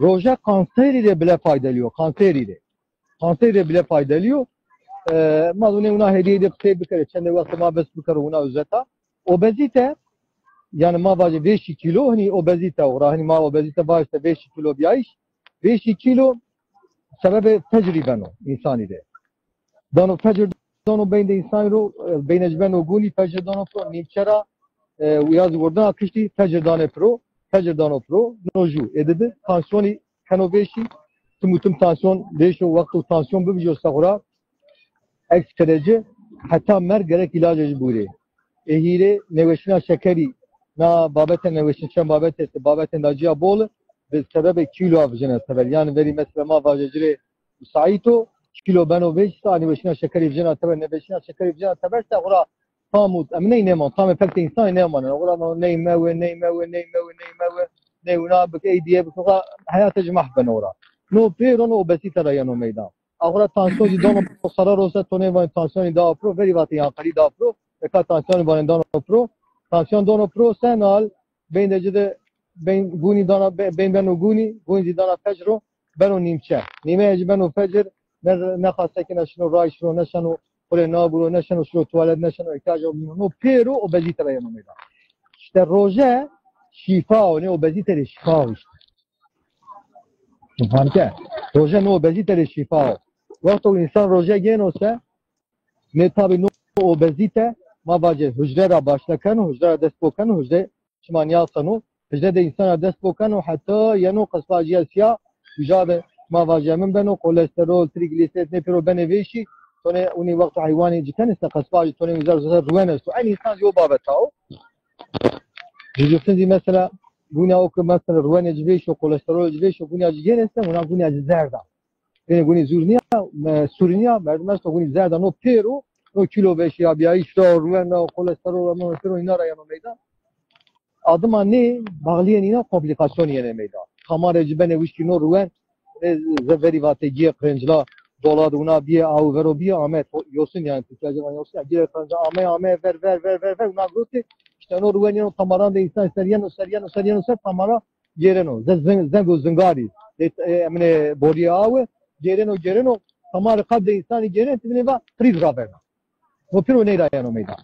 Roje kanserî rê bile faydelî yo, kanserî rê. Kanserî rê bile faydelî yo. E, ma do nê wina hêdîyê de qisey bikerê, çendê wextê ma bes bikero wina özeta. Obezîte, yanî ma vajê vêşî kîlo, hinî obezîte o ra, hinî ma obezîte vajte vêşî kîlo bîyayîş. Vêşî kîlo sebebê fecrî beno însanî de. Dano fecr dano beyn de însanî ro, e, beynê ci beno gûnî, fecr dano pro nîmçe ra, e, û ya zî wirdina kiştî fecr danê pro, fecr dano pro, no jû. Ê didi tansiyonî keno vêşî, tim û tim tansiyon vêşo, wexto tansiyon bivîjo sexura, eksik derece, heta merg gerek îlacê ci bûrê. Ê hîrê nêweşîna şekerî, na babete nêweşîn çend babet estê, babetên dacîya bol, bi sebebê kîloa vijêna teber. Yanî verî mesela ma vajê ci rê musaît o, kîlo beno vêşî se, a nêweşîna şekerî vijêna teber, nêweşîna şekerî vijêna teber se, xura tam û em ney nêman, tamê fek de însanî nêmanen. Xura no ney mewe, ney mewe, ney mewe, ney mewe, ney wina bik, ey dîye bik, xura heyatê ci mahv beno xura. No pêro no obezîte ra yeno meydan. Axura tansiyon zî dano pro, qerar o se to nêvanî tansiyonî da pro, verî vatê yanqelî da pro, eka tansiyonî vanê dano pro, tansiyon dano pro se nal, beyn de ci de beyn gûnî dana, be-, beyn beno gûnî, gûnî zî dana fecro, beno nîmçe. Nîmeyê ci beno fecir, ne, ne xasekîna şino ray şino, ne şeno xulê naburo, ne şeno şiro tuwalet, ne şeno îhtiyacê xo bîno. No pêro obezîte ra yeno meydan. Îşte roje şîfa o, nê obezîte rê şîfa o îşte. Fehmî ke? Roje no obezîte rê şîfa o. Wexto însan roje gêno se, nê tabî no obezîte, ma vacê hucre ra başle keno, hucre ra dest bo keno, hucre çima nîyaseno, hucre de însan ra dest bo keno, heta yeno qisma ci ya sîya, uca de ma vacê min beno, kolesterol, trîglîserid, nê pêro benê vêşî, to nê winî wexto heywanî ci kenê se, qisma ci to nê uza ruwen esto. Eynî însan zî o babet a o. Ciciftin zî mesela, gûnîya o ke mesela ruwenê ci vêşo, kolesterolê ci vêşo, gûnîya ci gênê se, wina gûnîya ci zerd a. Tenê gunî zûr nîya, me-, sûrî nîya, merdim esto gunî zerda no pêro, no kîlo veşîyabîyayîş ra, ruwen ra, kolesterol ra, no pêro îna ra yeno meydan. Adima nê, baxlîyên îna komplîkasyonî yenê meydan. Tamarê ci benê wişkî no ruwen, e, ze verî vatê gîyê qirincila, dola de wina bîyê, aw vero bîyê, ame to-, yosin yanî, Tirkîya ci van yosin, gîyê qirincila ame, ame, ver, ver, ver, ver, ver, wina girotê, îşte no ruwen yeno tamaran de însan ser yeno, ser yeno, ser yeno, ser tamara gêreno. Ze-, zing-, zeng û zingarî, e, e, emine borîyê awe, gêreno, gêreno, tamarê qelb de însanî gêreno, ti binê va, krîz raverna. No pêro ney ra yeno meydan.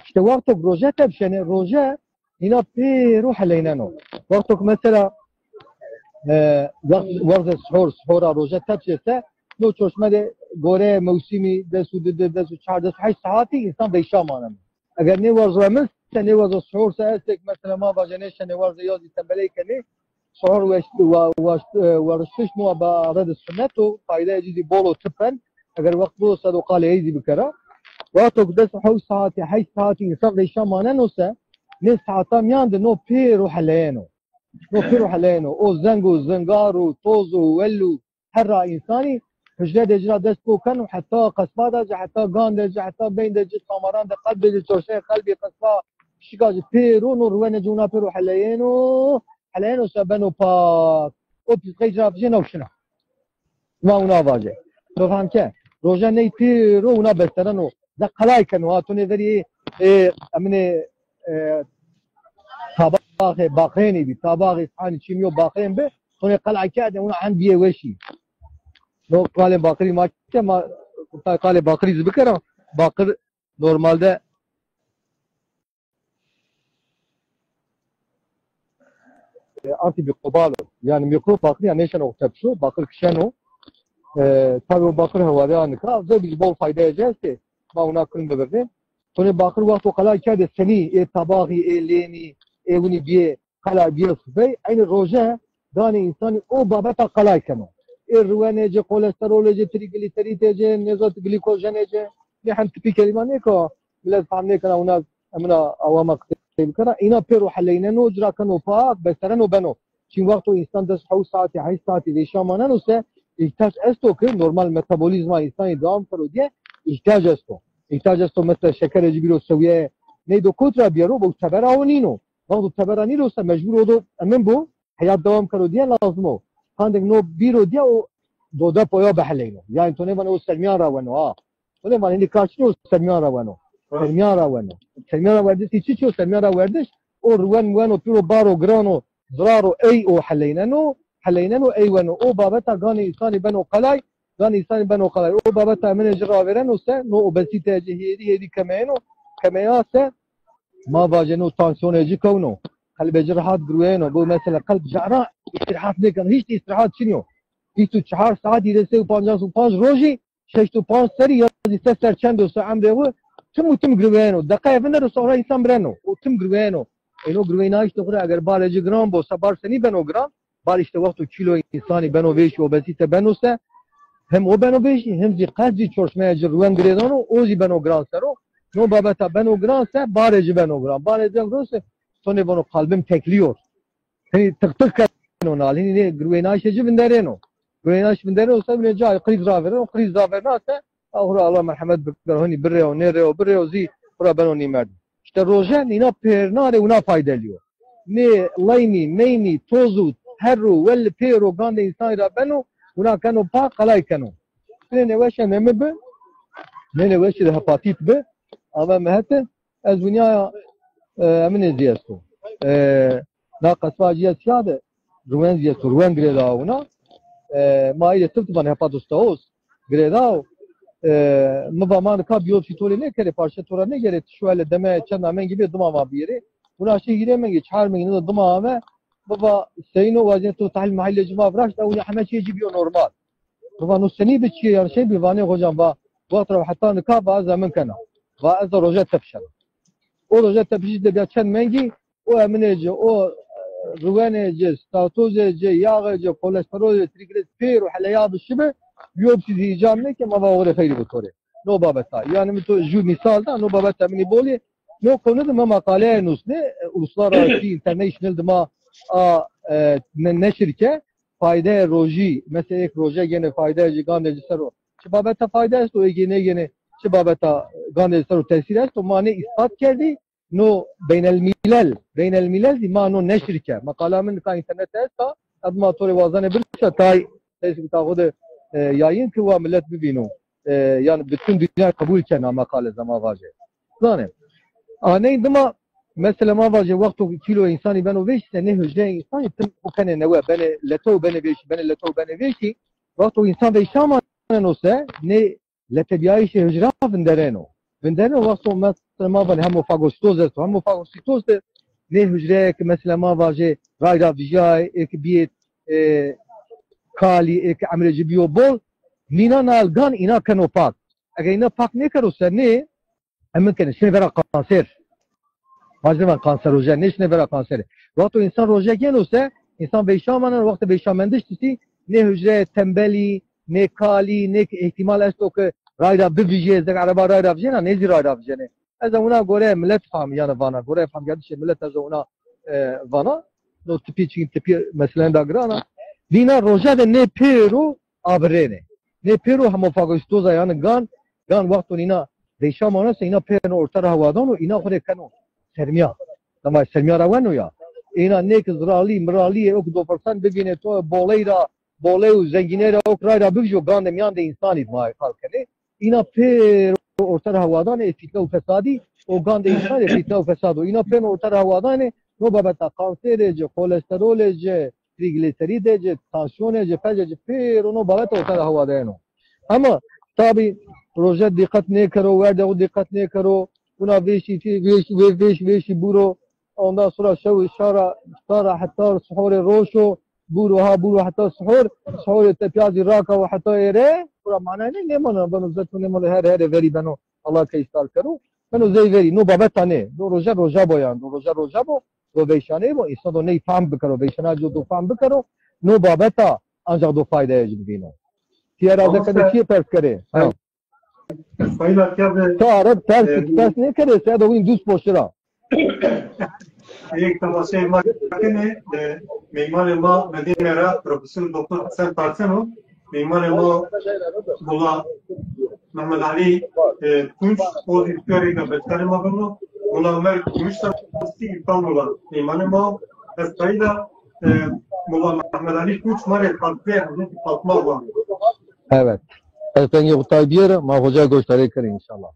Îşte wexto roje tepşenê, roje îna pêro heleyneno. Wexto ki mesela, e, wext, werze sihor, sihora roje tepşê se, no çorşme de gore mewsimî des û di, di, des û çar, des û heşt saatî însan veyşa maneno. Eger nêwerzo emin se, nêwerzo sihor se, estek mesela ma vaje nêşenê werze ya zî tembeley kenê, sihor weş-, wa-, waşt-, e, weriştiş no ba arede sunnet o, fayde ci zî bol o, tipen, eger wext bido se do qalê ey zî bikera. Wexto ki des û hewt saatî, heşt saatî însan veyşa maneno se, nê saata mîyan de no pêro heleyeno. No pêro heleyeno. O zeng û zingar û toz û wel û herra însanî hucre de ci ra dest bo keno, heta qesba de ci, heta gan de ci, heta beyn de ci, tamaran de, qelb de ci, çorşeyê qelbî, qesba, şika ci pêro, no ruwenê ci wina pêro heleyêno, heleyêno se beno pak. O pîsqey ci ra vijêno şina. Ma wina vaje. To fam ke, roje ney pêro wina bestereno. De qelay keno, ha, to nê verî, e, eminê, e, tabaxê baqênî bî, tabaxê hanî çîmîyo baqên bi, to nê qelay kerdê, wina hend bîyê weşî. No qalê baqirî ma ke, ma qalê baqirî zî bikera. Baqir normalde, e, antîmîkrobal o. Yanî mîkrob baqirî ya nêşeno tepşo, baqir kişeno. E, tabî o baqir hewade anika, zê bî bol faydeyê ci estê. Ma wina kirin bibirnê. To nê baqir wexto qelay kerdê senî, ê tabaxî, ê lênî, ê winî bîyê, qelay bîye sifey, eynî roje ganê însanî o babeta qelay keno. Ê ruwenê ci, kolesterolê ci, trîglîserîtê ci, nêzat glîkojenê ci, nê hem tipî kelîma nêka milet fehm nêkena, wina emina awama qisey bikena. Îna pêro heleyneno, ci ra keno pak, bestereno beno. Çin wexto însan des hewt saetî, heşt saetî vêşa maneno se, îhtiyac esto ki normal metabolîzma însanî dewam kero diye îhtiyac esto. Îhtiyac esto mesela şekerê ci bîro sewîye, ney do kot ra bîyero, bo tebera o nîno. Wexto tebera nîro se mecbur o do emin bo, heyat dewam kero diye lazim o. Qandek no bîro diye o do depoya biheleyno. Yanî to nêvanê o sermîyan ra weno ha. To nêvanê hînî kar çin o sermîyan ra weno. Sermîyan ra weno. Sermîyan ra werdiş çi çi o sermîyan ra werdiş? O ruwen weno pîro baro girano, ziraro ey o heleyneno, heleyneno ey weno. O babeta ganê însanî beno qelay, ganê însanî beno qelay. O babeta eminê ci ravêreno se, no obezîteyê ci hêdî hêdî kemeyeno, kemeya se, ma vajê no tansiyonê ci kewno, qelbê ci rehat girweyeno. Bo mesela qelb cara îstîrehat nêkeno, hîç îstîrehat çinî yo. Vîst û çar saetî de sey û pancas û panc rojî, şeşt û panc serî ya zî se ser çend o se emrê wi tim û tim girweyeno. Deqeyê vinde de sonra însan mireno. O tim girweyeno. Êno girweynayîş de xwu ra eger barê ci giran bo se bar senî beno giran? Bar îşte wexto kîlo însanî beno vêşî, obezîte beno se, hem o beno vêşî, hem zî qet zî çorşmeya ci ruwen girêdano, o zî beno giran ser o. No babeta beno giran se, barê ci beno giran. Barê ci giran se, to nêvano kalbim tekliyor. Hinî tık tık keno nal, hinî nê girweynayîşê ci vinderêno. Girweynayîş vinderêno se, binê cayê krîz ravêreno, krîz ravêrena se, a xwu ra Allah merhemet bikero, hinî birêyo, nêrêyo, birêyo zî xwu ra beno nîmerdim. Îşte roje nîna pêrnarê wina faydelî yo. Nê leymî, meymî, toz û herr û wel pêro gandê însanî ra beno, wina keno pa, qelay keno. Nê nêweşê nê mi bi, nê nêweşê de hepatît bi, ame mi hete, ez winîyaya, e, eminê zî esto. E, na qesba ci ya sîya de ruwen zî esto, ruwen girêdao wina. E, ma î de tirtiban hepatostaoz girêdao. E, mi va ma nika biyopsî to rê nêkerê, parçe to ra nêgerê, ti şuwele deme çenda mengî bê dima ma biyerê. Wina şî hîrê mengî, çar mengî, nida dima ame. Mi va seyîn o, wazîne to tehlîl mehlîlê ci ma viraşt, ewna heme çîyê ci bîyo normal. Mi va no senî bi çîyê, yanî şey bi, vanê hocam va, wext ra heta nika va ez emin kena. Va ez de roje tepişena. O roje tepişîş de bîya çend mengî, o eminê ci, o, e, ruwenê ci, statozê ci, yaxê ci, kolesterolê ci, trîglîserîd pêro heleya bi şibi, biyopsî zî îcab nêke, ma va oxirê xeyrî bo to rê. No babeta. Yanî mi to jû mîsal da, no babeta eminî bolî, no konu de mi maqaleyê nusnê, e, uluslararası, international de ma a, e, ne-, neşir ke, fayde rojî, mesela êk roje gêne fayde ci gandê ci ser o. Çi babeta fayde esto, êgê nêgêne, çi babeta gandê ci ser o tesîr esto, ma nê îspat kerdî, no beynelmîlel, beynelmîlel zî ma no neşir ke. Meqala min ka înternete esta, ez ma to rê wazanê birsa tay, Facebook'ta xo de, e, yayın ki wa millet bibîno. E, yani bütün dünya kabul kena meqale zema vaje. Zanê. A ney dima mesela ma vaje wexto kîlo insanî beno vêşî se nê hücreyê insanî tim xo kenê newe, benê leto benê vêşî, benê leto benê vêşî. Wexto insan veyşa maneno se nê letebîyayîşê hücra vindereno. Vindereno wexto mesela ma vanê hemofagosîtoz esto. Hemofagosîtoz de nê hücreyê ki mesela ma vajê rayra vijayê, ê ki biyê, e, kalî, ê ki emrê ci biyo bol, mîna nal gan îna keno pak. Ege îna pak nêkero se nê, emin kenê, şinê vera kanser. Vajin van kanserojen, nê şinê vera kanserî. Wexto insan roje gêno se, insan veyşa maneno, wextê veyşamendiş dîsî, nê hücreyê tembelî, nê kalî, nê ki îhtîmal esto ki rayra bivijê, zek ereba rayra vijêna, nê zî rayra vijênê. Ez wina gore millet fam, yani vana, gore famkerdişê millet ez wina, e, vana. No tipî, çin tipî meselên da girana. Dîna roje de nê pêro abirênê. Nê pêro hemofagosîtoza yani gan, gan wexto nîna veyşa maneno se, îna pêro orta ra hewadan û îna xo rê keno sermîya. Dema sermîya ra weno ya. Îna nê ki ziralî, miralî, ê o ki do persen bivînê to, boley ra, boley û zengîney ra o ki rayra bivijo, gandê mîyan de insanî ma qal kenê. Îna pêro orta ra hewadanê, ê fîtne û fesadî, o gandê insanî ê fîtne û fesad o. Îna pêro orta ra hewadanê, no babeta kanserê ci, kolesterolê ci, trîglîserîdê ci, tansiyonê ci, pece ci, pêro no babeta orta ra hewadayeno. Ama tabî roje dîqet nêkero, werdê xo dîqet nêkero, wina vêşî, vêşî, vê-, vêşî, vêşî buro, ondan sonra şew şara, şara heta sihorê roşo, buro ha, buro heta sihor, sihorê tepîya zî rakawo heta êre, bura manayê nê, nêmano, beno zeto nêmano, her herê verî beno, Allah ke îstar kero. Beno zey verî, no babeta nê. Do roje roja bo yan, do roje roja bo, do veyşaney bo, însan do ney fehm bikero, veyşana ci do fehm bikero, no babeta ancax do faydaya ci bivîno. Tîya ra zeke de çîyê pers kerê? Ha. Sayın Akya ve, to areb pers, e, pers nêkerê, se do wîn duz poşira. Êk temaşeyê ma kenê, e, meymanê ma Medîne ra Profesor Doktor Hasan Tarsen o. Meymanê ma Mola Mehmed Ali, e, Tunç, o zî pêrêka beşdarê ma beno. Mola Ömer Gümüş da Sî İstanbul'a meymanê ma o. Ez qayîl a, e, Mola Mehmed Ali Tunç ma rê Fatme, Hazreti Fatma wa. Evet. Ez dengê xo tay biyêre, ma xoca goşdarê kerê înşallah.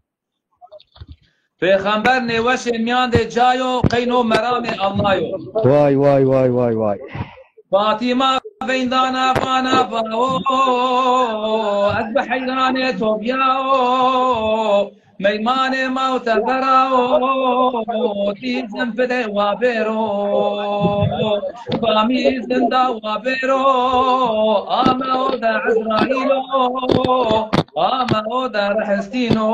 Pêxember nêweşê mîyandê cayo, qeyno meramê Allayo. Vay, vay, vay, vay, vay. Fatîma veyndana vana vao, ez bi heyranê to bîyao. Meymanê ma û teberao, tîzim pidê wa bêro. Famî zinda wa bêro, ame o de Ezraîlo, ame o de rehistîno.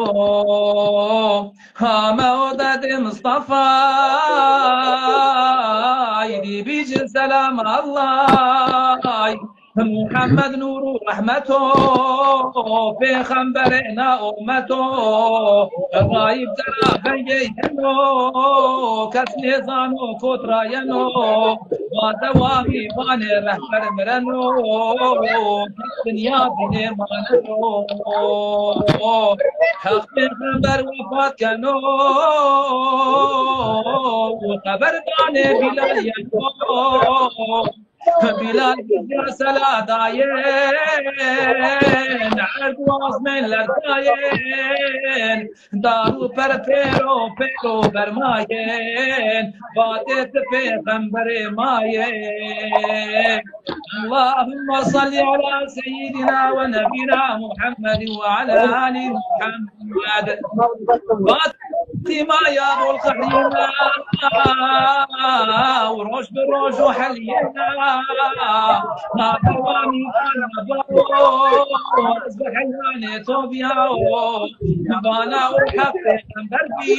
Hame o de dê Mistafay, dî bîcin selam Allay. Muhammed nûr û rehmet o, pêxemberê na ummet o. Gayib de ra vengê yeno, kes nêzano kot ra yeno. Va dewamî vanê rehber mireno, kes dinya bînê maneno. Heq pêxember wefat keno, xeber danê Bîlal yeno. Bîlal vîzya sela dayên, erd û azmên lertayên. Dar û per pêro pêro bermayên, vatê ti pêxemberê ma yê. Allahümme salli ala seyyidina ve nebina Muhammedin ve ala ali Muhammed. Fatîma ya bol qehrîna, û roj bi roj û helîna. Na dewamî vana vao, ez bi heyranê to bîyao. Vana o heq pêxember bî,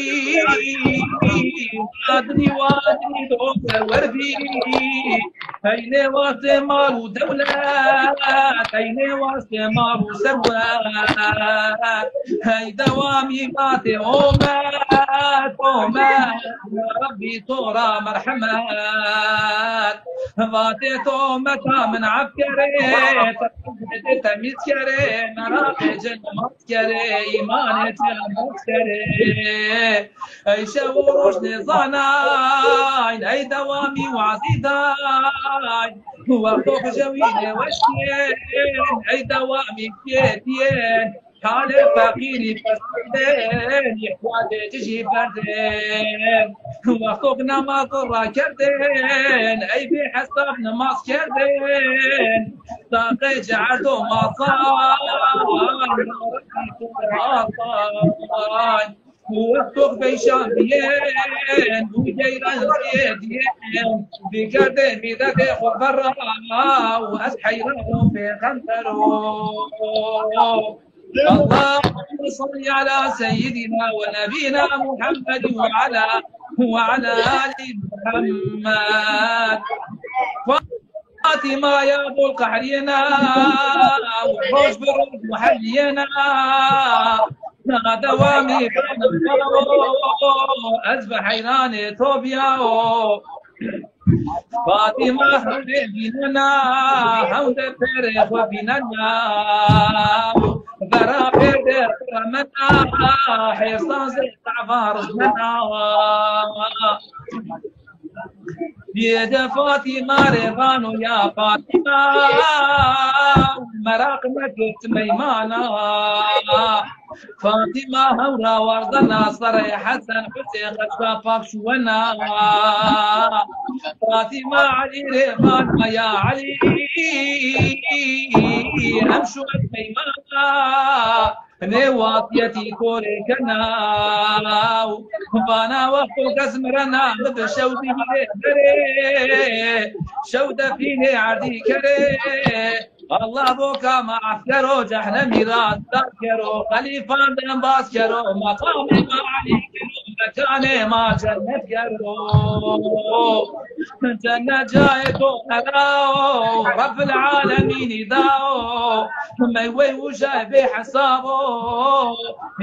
adnî wadnî do serwer bî. Ey nêwastê mal û dewlet, ey nêwastê mal û serwet. Ey dewamî vatê Omer, Tomet, ya Rabbî to ra merhemet. Vatê tometa min ef kerê, te temîz kerê, meraqê ci nimaz kerê, îmanê ci nimaz kerê. Ey şew û roj nêzanayn, ey dewamî wazî dayn. Wexto bijewînê weşkên, ey dewamî kêtiyên. Halê feqîrî persên, îhtiyacê ci jî berdên. Wexto ki nemaz rakerdên, ey bêhesab nimaz kerdên. Taqê ci erdo mazan, asay. Wexto ki veyşan diyên, bu geyran ziyediyên. Bikerdên mîdetê xo verra, û ez heyran o pêxembero. اللهم صل على سيدنا ونبينا محمد وعلى، وعلى آل محمد. Fatîma ya bol qehrîyena, roj bi roj muhelîyena. Na dewamî bana, ez bi heyranê to bîyawo. Fatîma hewdê vînena, hewdê pêrê xo vînena. Vera pêrdê remena, hêrsan zê tevan rizmena. Biyê de Fatîma rê vano ya Fatîma, meraq meke ti meymana. Fatîma hewra warzena serê Hesen Husên, qeçka pak şuwena. Fatîma Elî rê vana ya Elî, em şuwen meymana. Nê wasîyetî to rê kena. Vana wexto kes mirena, mi bi şew bigîrê berê. Şew defînê erdî kerê. Allah boka ma ef kero, cehnemî ra zindar kero, xelîfan dembaz kero, meqamê ma elî kero, mekanê ma cennet kero. Cennet cayê to hela o, Rebbil alemînî da o, meywey wijayê bêhesab o.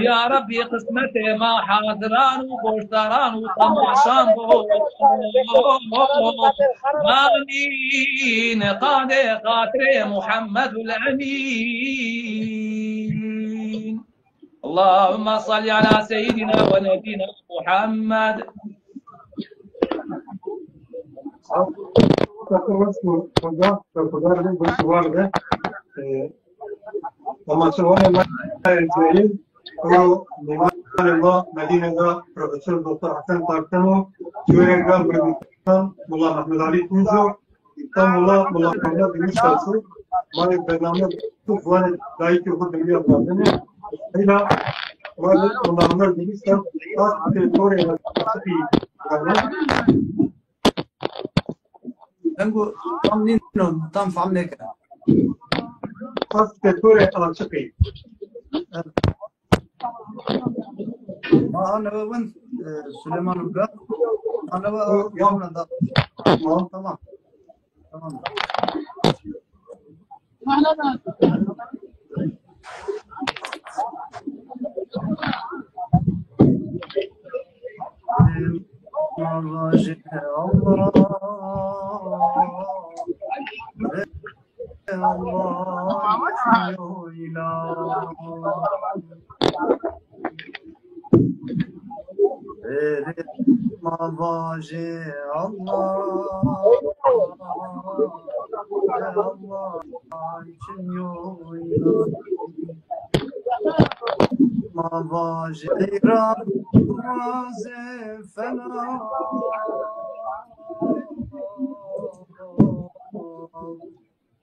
Ya Rabbî, qismetê ma haziran û goşdaran û temaşan bo. Amîn. Qandê xatirê Muhammedul Emîn. Allahümme salli ala seyyidina ve nebiyina Muhammed. Hoca, hoca, hoca, hoca, Temaşevanê ma yê celîl, ewro mîvanê ma Medîne ra Profesor Doktor Hesen Tarkan o, Cûreka Gulîstan, Mula Mehmed Alî Tunc o, Îstanbul ra Mula Mehmed Gümüştaş o, ma yê bername tu ziwanê dayîkê xo Dimilî ra vazeno. Heyla ma yê Mula Mehmed Gümüştaş, Aşkê to rê aşiqî vano. Vengo tam nîno, tam fehm nêkena. Aşkê to rê aşiqî. Ma newe win, e, Süleyman Ugra. Ma newe o, o, yewna da. Tamam. Tamam. Tamam. Verê ma vajê Allah, Allah için yo ilah. Ma vajê ra razê fena.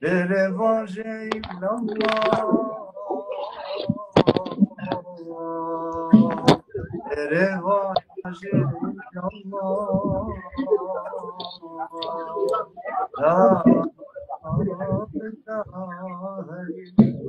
Bêrê vajê illallah. Bêrê vajê illallah. La ilahe illallah.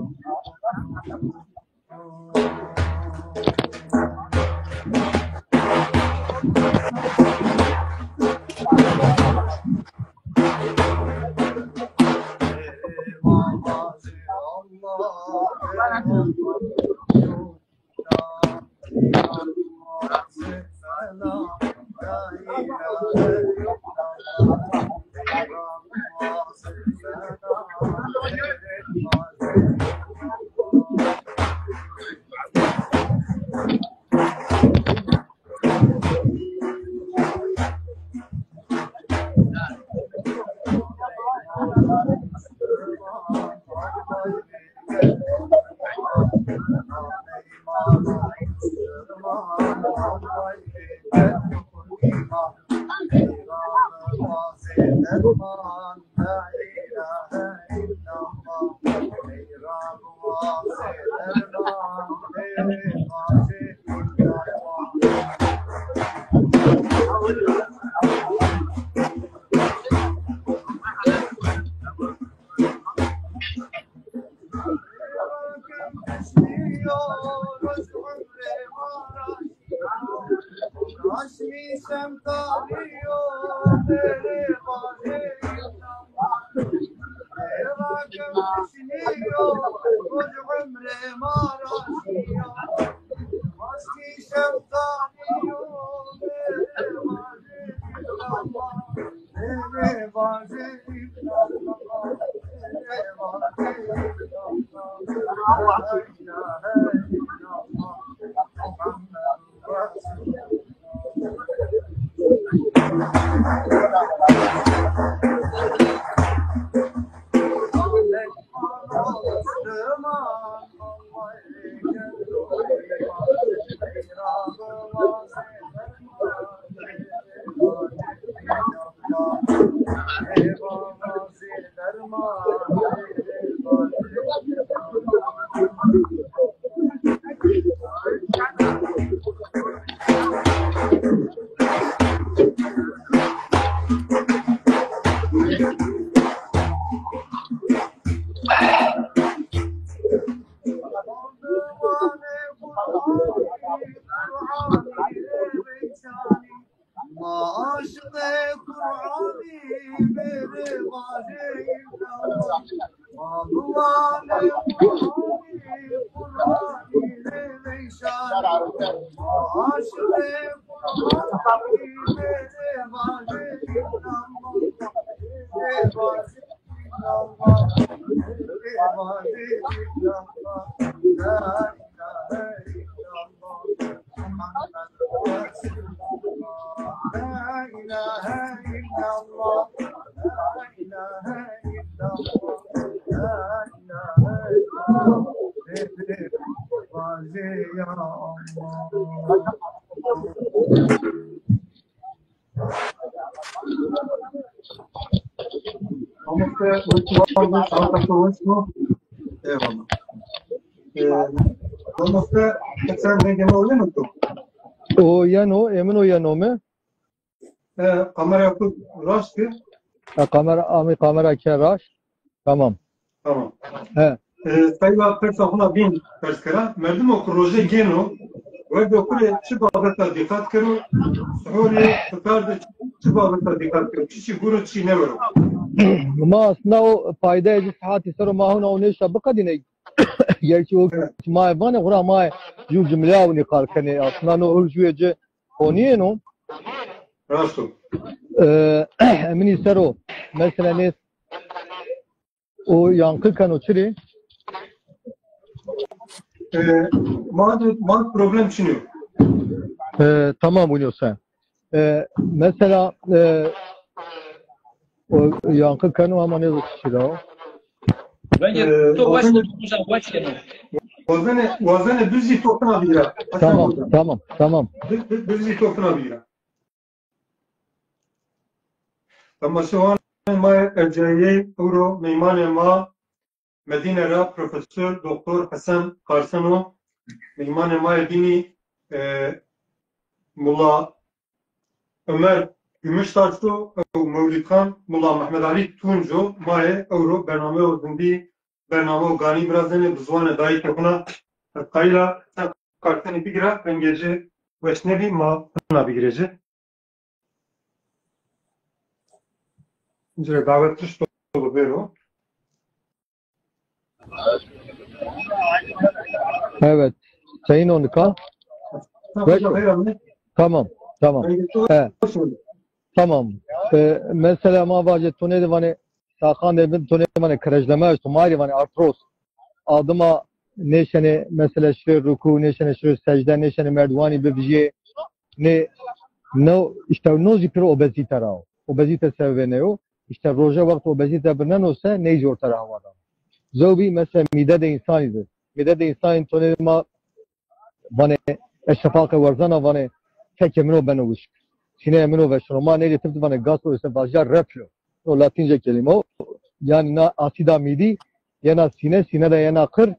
Eyvallah. Ee, Mamoste, sen rengê ma oyeno to? Oyeno, emin oyeno mi? E, kamera xo raşt kir. E, kamera, amî kamera ke raşt. Tamam. Tamam. He. E, seyda persa xo na bîn pers kera. Merdimo ku roje gêno, werdo xo rê çi babeta dîqat kero, suhurê, fitar de çi babeta dîqat kero, çiçî guro, çiçî nêwero. Ma aslında o paydeyê ci sihatî ser o ma hona o nêşa biqedîne. Gerçi o, evet, ma vanê xura ma ju cimleya winî qal kenê. Aslında no hur juyê ci konîyêno. Raşt o. E, eminî ser o. Mesela nê o yankı keno çirê? E, ma de, ma problem çinî yo. E, tamam, winî yo se. E, mesela, e, o yankı keno ama ne zor çira o. Bence, e, to wazenê, wazenê, wazenê, wazenê bizî to xina bîra. Tamam, tamam, tamam. Bi-, bi-, bizî to xina bîra. Temaşewanê ma yê ercayîyê, ewro meymanê ma Medîne ra Profesor Doktor Hesen Karsen o. Meymanê ma yê bînî, e, Mula Omer Gümüştaş o, ew Mewlîdxan Mula Mehmed Alî Tunc o. Ma yê ewro bernameyo zindî, bernameyo ganî virazenê bi ziwanê dayîkê xo na. Ez qayîl a, sen kartenî bigîra, vengê ci weş nêbî, ma xina bigîrê ci. Ci rê dawet rişto, bêro. Evet. Sayın Onika. Tamam, tamam. He. Tamam. E, mesela ma vajê to nêdî vanê, saxan de bin to nêdî vanê, krejleme esto, ma rê vanê artroz. Adıma nêşenê mesela şirê rukû, nêşenê şirê secde, nêşenê merdiwanî bivijê. Nê, no, işte no zî pir obezîte ra o. Obezîte sebebê ney o. İşte roje wext obezîte birneno se ney zî orte ra hewa dano. Zewbî mesela mîde de însanî de. Mîde de însanî tonê ma vanê, ez şefaqe werzena vanê, fekê min o beno wişk. Sîneyê min o veşeno. Ma ney rê tip vanê gastroesofageal reflü. O latînce kelîme o. Yanî na asîda mîdî yena sîne, sîne de yena qir,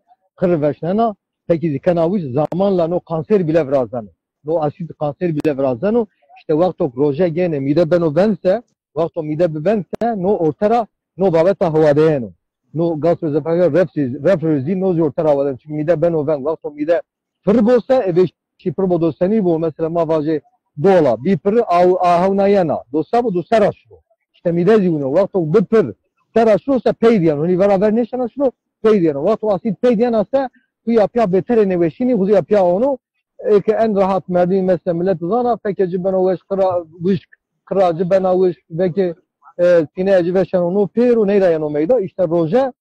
qir veşnena, fekî zî kena wişk, zamanla no kanser bile virazeno. No asîd kanser bile virazeno. İşte wexto roje gênê mîde beno veng se, wexto mîde bi veng se, no orte ra no babeta hewadeyeno. No gastroesofageal reflü, reflü zî no zî orte ra hewadeyeno. Çünkü mîde beno veng. Wexto mîde pir bo se, ê vêşî pir bo do senî bo, mesela ma vajê dola, bî pir a, a hewna yena. Do se bo, do se ra şiro. İşte mîde zî wino. Wexto bi pir se ra şiro se pey dîyeno. Hinî vera ver nêşena şiro, pey dîyeno. Wexto asîd pey dîyena se, huya pîya bêterê nêweşînî, huya pîya ono, ê ke en rahat merdimî mesela millet zana, fekê ci beno weş, qira wişk, qira ci bena wişk, vekê, e, sîneyê ci veşeno no pêro ney ra yeno meyda. İşte roje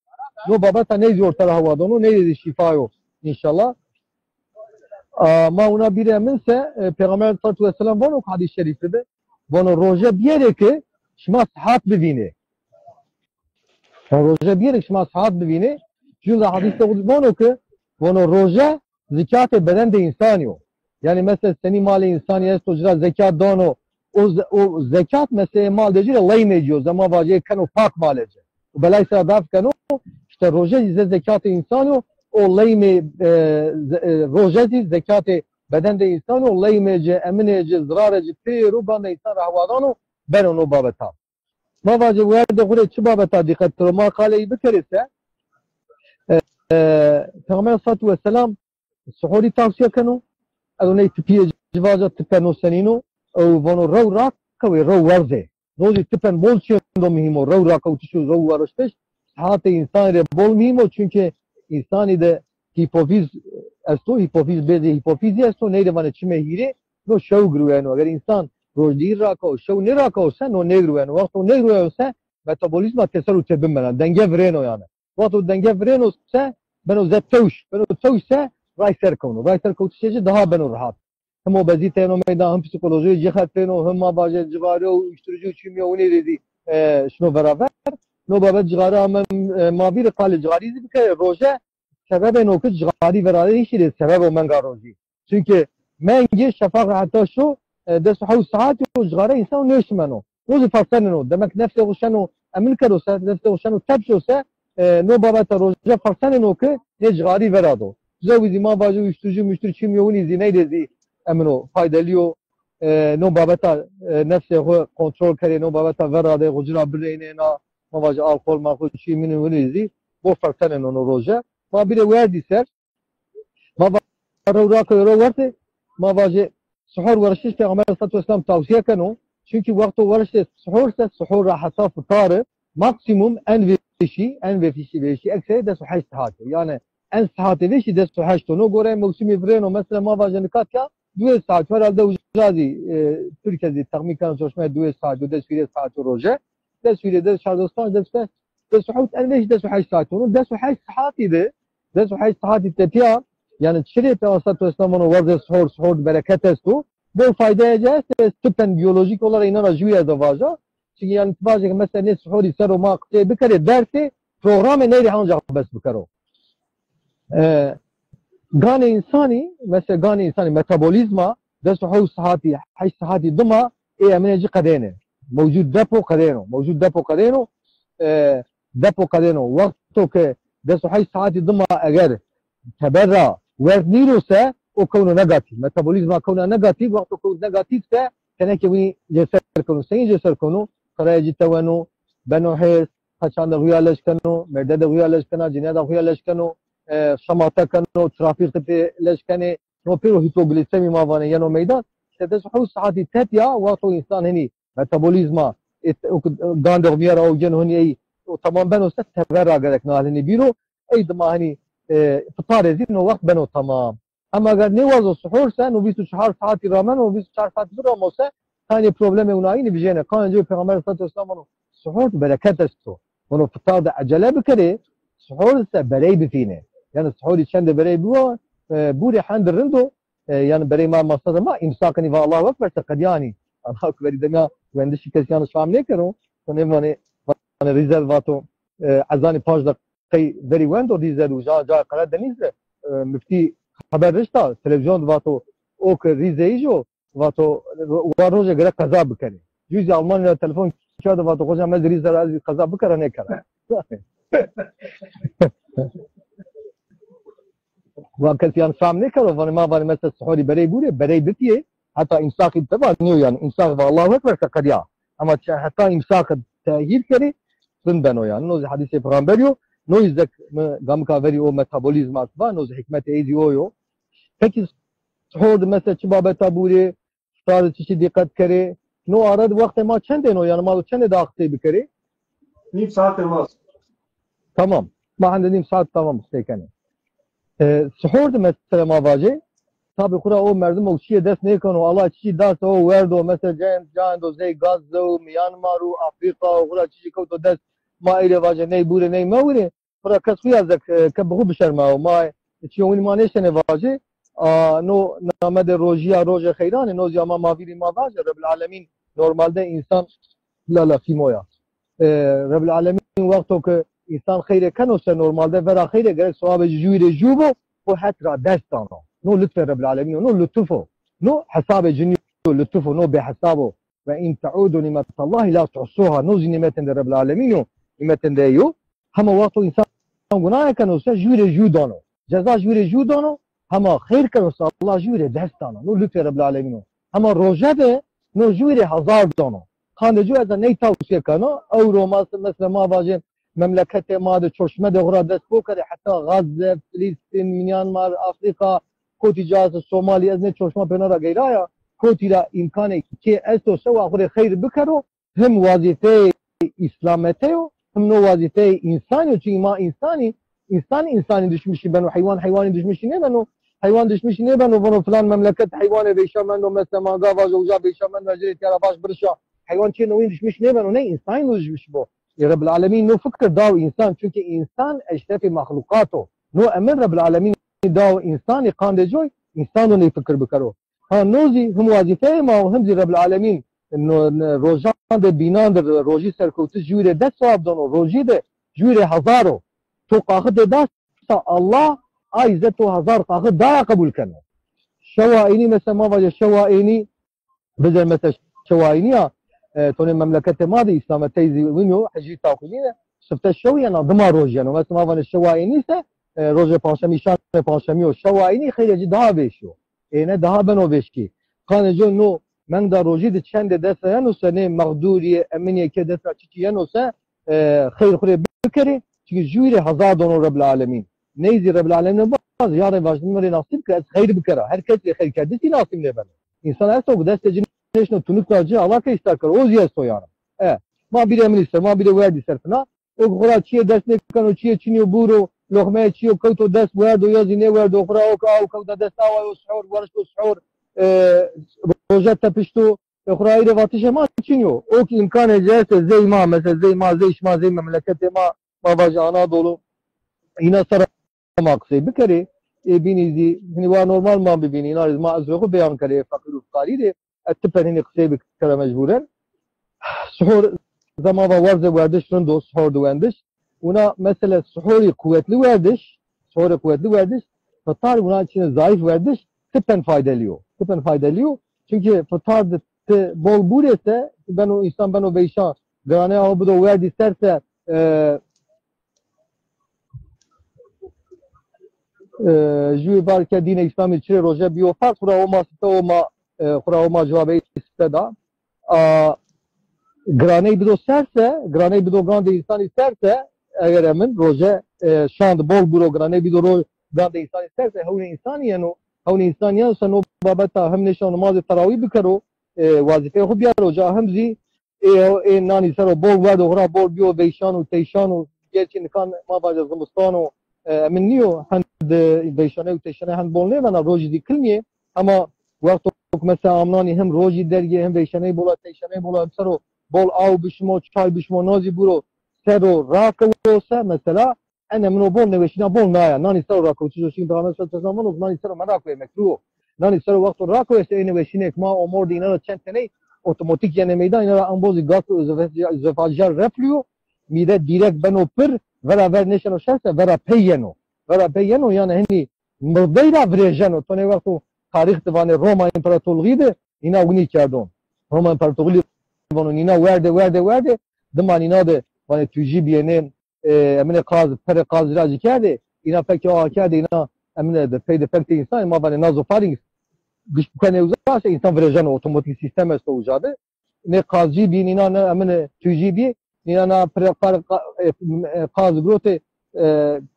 no babeta ney zî orte ra hewa dano, ney zî şîfa yo înşallah. A, ma wina bîrê min se, e, Peyxamber aleyhissalatu vesselam vano ki hadîs şerîfî de, vano roje bîyerê ki şima sihat bivînê. Vano roje bîyerê ki şima sihat bivînê. Cunda hadîs de xo vano ki, vano roje zekatê beden de însanî yo. Yanî mesela senî malê însanî esto, ci ra zekat dano, o ze-, o zekat mesela mal de ci rê leymê ci yo, zema vajê keno pak malê ci. O belay sera daf keno, işte roje zî ze zekatê însanî yo, o leymê, e, ze-, e, roje zî zekatê beden de însanî yo, leymê ci, eminê ci, zirarê ci pêro banda însan ra hewa dano, beno no babeta. Ma vajê werdê xo rê çi babeta dîqet kiro, ma qalê yî bikerê se, e, e, Peyxamber salatu weselam suhurî tavsiye keno. Edo ney tipîyê ci vaja tipe no senîn o, ew vano rew rakewê, rew werzê. No zî tipen bol çendo muhîm o, rew rakewtiş û rew weriştiş sihatê însanî rê bol muhîm o, çunkî însanî de hîpofîz esto, hîpofîz, bêzê hîpofîzî esto, ney rê vanê çimê hîrê, no şew girweno. Eger însan rojdîr rakew, şew nêrakew se, no nêgirweno. Wexto nêgirweno se, metabolîzma têser û têbin bena, denge virêno yanî. Wexto denge virêno se, beno ze tewş, beno tewş se, ray ser kewno. Ray ser kewtişê ci daha beno rehat. Him obezîte yeno meydan, him psîkolojî ci xerpêno, him ma vajê cixarî û uyuşturucu û çîmyo winî rê zî, e, şino beraber. No babet cixarî ame, e, ma vîrê qalê cixarî zî bikerê. Roje sebebê no ki cixarî veradeyişî rê sebeb o menga rojî. Çunkî mengê şefaq ra heta şo, e, des û hewt saetî o cixare însan nêşimeno. No zî ferseneno. Demek nefsê xo şeno emin kero se, nefsê xo şeno tepşo se, e, no babeta roje ferseneno ki nê cixarî verado. Zewbî zî ma vajê uyuşturucu, muştur, çîmyo winî zî ney rê zî emino, faydelî yo. E, no babeta, e, nefsê xo kontrol kerê, no babeta veradê, xo ci ra bireynê na, ma vajê alkol, malkol, çîmyo winî zî bol ferseneno no roje. Ma bîrê werdî ser, ma va rew rakewê, rew werzê, ma vajê suhur weriştiş Peyxamber aleyhissalatu vesselam tavsiye keno. Çunkî wexto weriştê suhur se, suhur ra heta fitari, maksimum en vêşî, en vêşî, vêşî ekseri des û heşt saet o. Yanî en saetê vêşî des û heşt o. No gore mewsimî virêno, mesela ma vajê nika tîya duwê saet, herhalde uca zî, e, Tirkîya zî texmîn keno, çalışmaya duwê saet o, des hîrê saet o roje. Des hîrê, des çardeh, des panc, des şeş, des û hewt, en vêşî des û heşt saet o. No des û heşt saetî de, des û heşt saetî tepîya, yanî çirê Peyxamber salatu vesselam vano werzê suhur, suhur de bereket esto. Bol faydeyê ci estê, ez tipen biyolojîk olarak înan ra jûye de vaja. Çunkî yanî ti vajê ke mesela nê suhurî ser o ma qisey bikerê, dersê programê ney rê ancak bes bikero. E, ganê însanî, mesela ganê însanî metabolîzma des û hewt saetî, heşt saetî dima ê eminê ci qedêne. Mewcûd depo qedêno, mewcûd depo qedêno, e, depo qedêno. Wexto ke des û heşt saetî dima eger teber ra werd nîro se, o kewno negatîf. Metabolîzma kewna negatîf, wexto kewt negatîf se, tenekê winî cêser kewno. Senî cêser kewno? Qirayê ci teweno, beno hêrs, qeçan de xuya lej keno, mêrde de xuya lej kena, cinîya de xuya lej keno, e, şemate keno, trafîk de pê lej kenê, no pêro hîpoglîsemî ma vanê yeno meydan. Îşte des û hewt saetî tepîya, wexto însan hinî metabolîzma, e, o, gandê xo mîya ra o gêno hinî ey, o tamam beno se, teber ra gerek nal hinî bîro, ey dima hinî, e, fitarê zî no wext beno tamam. Ema eger nêwazo suhur se, no vîst û çar saetî rameno, vîst û çar saetî biramo se, tanê problemê winayînî vijêne. Kanê ci Peyxamber sallallahu aleyhi ve sellem vano, suhur de bereket esto. Vano fitar de ecele bikerê, suhur se berey bifînê. Yanî sihorî çende berey biwa, e, bûrê hendi rind o. E, yanî berey ma masa de ma îmsaqinî va Allahu Ekber se qedîyanî. Allahu Ekberî de ma wendişî kes yanlış fam nêkero. To nêvanê, vanê rîzed vato, e, ezanî panc deqey verî wendo rîzed û ca, ca qere denîz de, e, miftî xeber rişta, televîzyon de vato o ke rîzeyî jo, vato wa roje gere qeza bikerê. Jû zî Almanya telefon kerdo vato xoca me zî rîzed ez zî qeza bikera nêkera. Wa kes yan fam nêkero, vanê ma vanê mesela sihorî berey bûrê, berey bipîyê, heta îmsaqî teba nîyo yanî, îmsaq va Allahu Ekber se qedîya. Ama çe-, heta îmsaq tehîr kerê, rind beno yanî. No zî hedîsê peyxamberî yo, no zî zek mi gamika verî o metabolîzma va, no zî hikmetê ey zî o yo. Pekî sihor de mesela çi babeta bûrê, sare çiçî dîqet kerê. No ara de wextê ma çendên o? Yanî ma do çendê daha qisey bikerê? Nîm saetê ma. Tamam. Ma hende nîm saet tamam qisey kenê. E, sihor de mesela ma vajê, tabî xura o merdim o çiyê dest nêkeno, Allah çiçî dase o werdo, mesela cayên, cayên do zey Gazze û Myanmar û Afrîka û xura çiçî kewto dest, ma ey rê vajê ney bûrê ney mewirê. Xura kes xuya zek, e, ke bi xwu bişermawo. Ma çîyo winî ma nêşenê vajê. A, no name de rojîya roje xeyran ê, no zî ama ma vîrî ma vaje. Rebbil Alemîn normalde însan la la fîmoya. E, Rebbil Alemîn wexto ke însan xeyrê keno se normalde vera xeyrê gerek sewabê jû rê jû bo, xwu het ra dest dano. No lutfê Rebbil Alemîn o, no lutuf o. No hesabê cinî yo, lutuf o, no bêhesab o. Ve in teûdû nîmetallahi la tuhsuha. No zî nîmetên de Rebbil Alemîn o, nîmetên de yo. Hema wexto însan gunahê keno se jû rê jû dano. Ceza jû rê jû dano. Hema xeyr keno se Allah jû rê dest dano. No lutfê Rebbil Alemîn o. Hema roje de no jû rê hezar dano. Qandê jû ez a ney tawsiye keno. Ewro ma se-, mesela ma vajê memleketê ma de çorşme de xura dest bo kerê. Heta Gazze, Filîstîn, Myanmar, Afrîka, kotî ca se, Somalî, ez nê çorşma pêna ra geyraya. Kotî ra îmkanê kê esto se wa xwu rê xeyr bikero. Him wazîfeyê îslamete yo, him no wazîfeyê însanî yo. Çunkî ma însanî, însan însanî duşmîşî beno, heywan heywanî duşmîşî nêbeno. Heywan duşmîşî nêbeno, vano filan memleket heywanê veyşa mendo, mesela ma ga vajo uca veyşa mendo, ez rê tîya ra vaj birişa. Heywan çê newîn duşmîş nêbeno, ney însanî no duşmîş bo. Ê Rebbil Alemîn no fikir daw însan, çunkî însan eşrefê mexluqat o. No emir Rebbil Alemîn daw însanî, qandê coy, însan do ney fikir bikero. Ha, no zî him wazîfeyê ma û him zî Rebbil Alemîn no, n-, rojan de bînan de rojî serkewtiş jû rê des sewab dano, rojî de jû rê hezar o. To qaxi de dasa Allah, ay ze to hezar qaxi daya qebul keno. Şewa ênî mesela ma vaje şewa ênî, bize mesela şewa ênî ya, e, tonê memleketê ma de îslametey zî wîn yo, hecî taqwîmîne, sifte şew yena, dima roj yeno. Mesela ma vanê şewa ênî se, e, rojê panşemî, şanê panşemî yo. Şewa ênî xeyrê ci daha vêş yo. Êne daha beno vêşkî. Qanê co no meng da rojî de çendê dest ra yeno se, nê mexdûrîyê, eminîyê ke dest ra çiçî yeno se, e, xeyr xwu rê bikerê. Çunkî jûyî rê hezar dono Rebbil Alemîn. Ney zî Rebbil Alemîn baz, ya rê vajin mi rê nasîb ke ez xeyr bikera. Her kes rê xeyrkerdişî nasîb nêbeno. Însan esto ke destê ci nêşino tunik da ci, Allah ke îşta kero. O zî esto yanî. E, ma bîrê eminî ser, ma bîrê werdî ser fina. O ke xwu ra çîyê dest nêkeno, çîyê çinî yo bûro, loxmeyê çîyo kewto dest werdo ya zî nêwerdo, xwu ra o ke aw kewta dest awa yo sihor, werişto sihor, e, roje tepişto, e, xwu ra ey rê vatişê ma çinî yo. O ke îmkanê ci estê, zey ma, mesela zey ma, zey şima, zey memleketê ma, ma vajê Anadolu, îna ser ma qisey bikerê, ê bînî zî, hinî wa normal ma bivînî, îna rê zî ma ezrê xwu beyan kerê, feqîr û fiqarî rê, e, tipen hinî qisey bikera mecbûren. Sihor, zema va werze werdiş rind o, sihor di wendiş. Wina mesele sihorî quwetli werdiş, sihorê quwetli werdiş, fitar wina çine zayîf werdiş, tipen faydelî yo. Tipen faydelî yo. Çunkî fitar di ti bol bûrê se, beno însan beno veyşan, giranê aw bido werdî ser se, e, e, jûyê bar ke dînê Îslamî çirê roje bîyo ferz, xwu ra o ma site o ma, e, xwu ra o ma cewabê site da. A, giraney bido ser se, giraney bido gandê însanî ser se, eger emin roje, e, şand bol bûro, giraney bido ro gandê însanî ser se, hewnê însanî yeno, hewnê însanî yeno se no babeta hem nêşeno nimazê terawî bikero, e, wazîfeyê xwu biyaro ca hem zî ê, ê nanî ser o bol werdo xwu ra bol bîyo veyşan û teyşan û gerçî nikan ma vaje zimistan o, e, emin nîyo, hend veyşaney û teyşaney hend bol nêbena, rojî zî kilmîyê. Hema wexto ke mesela amnanî hem rojî dergê hem veyşaney bola, teyşaney bola, hem ser o bol aw bişimo, çay bişimo, no zî bûro ser o rakewo se mesela, Ene min o bol nêweşîna bol naya. Nanî ser o rakewtiş o, çimkî Peyxamber sallallahu aleyhi ve sellem vano, nanî ser o merakoyê mekruh o. Nanî ser o wexto rakoyê se ê nêweşînê ke ma o mordî îna ra çend teney otomatik yenê meydan, îna ra embozî gaz û zefajîyer reflîyo. Mîde dîrek beno pir, vera ver nêşeno şer se, vera pey yeno. Vera pey yeno, yanî henî mirdey ra virêjeno. To nê wexto tarîx de vanê Roma Împaratorluğî de îna winî kerdo. Roma Împaratorluğî vano nîna werdê, werdê, werdê. Dima nîna de vanê tu jî bîyê nê, e, eminê qaz, perê qaz ra jî kerdê. Îna fekê awa kerdê, îna eminê de pey de fek de însan, ma vanê nazofaring. Giş bikenê uza se însan virêjeno, otomatik sîstem esto uca de. Nê qazcî bî, nîna ne emine tûjî bî, nîna na pire qar-, qa-, e, e, qaz girotê, e,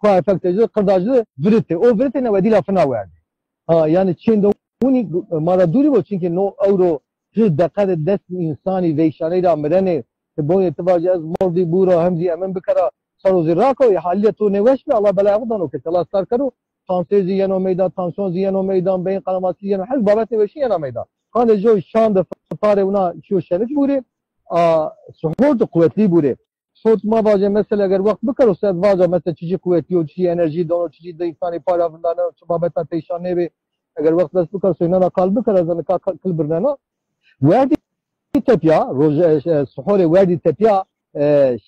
kuayê fek de ci, qirda ci, viritê. O viritê ne wedîla fina werdê. Ha, yanî çên de winî, e, ma ra dûrî bo, çimkî no ewro tu deqe de des însanî veyşaney ra mirenê, ti boyê ti vajî ez mordî bû ra hem zî emin bikera, sero zî rako, e, halîye to nêweş bî, Allah belaya xo dano ke, Allah star kero, kansêr zî yeno meydan, tansiyon zî yeno meydan, beyin kanaması yeno, her babet nêweşî yena meydan. Qandê jo şan de fitarê wina şîyo şenik bûrê, a, suhur de quwetlî bûrê. Sot ma vajê mesela eger wext bikero, se vaja mesela çiçî quwetlî yo, çiçî enerjî dano, çiçî de însanî para vindane, çi babeta peyşan nêbê. Eger wext dest bikero, se nana qal bikero, ez nika ka-, kil birnena. Werdî tepya, roj-, e, e, suhurê werdî tepya, e,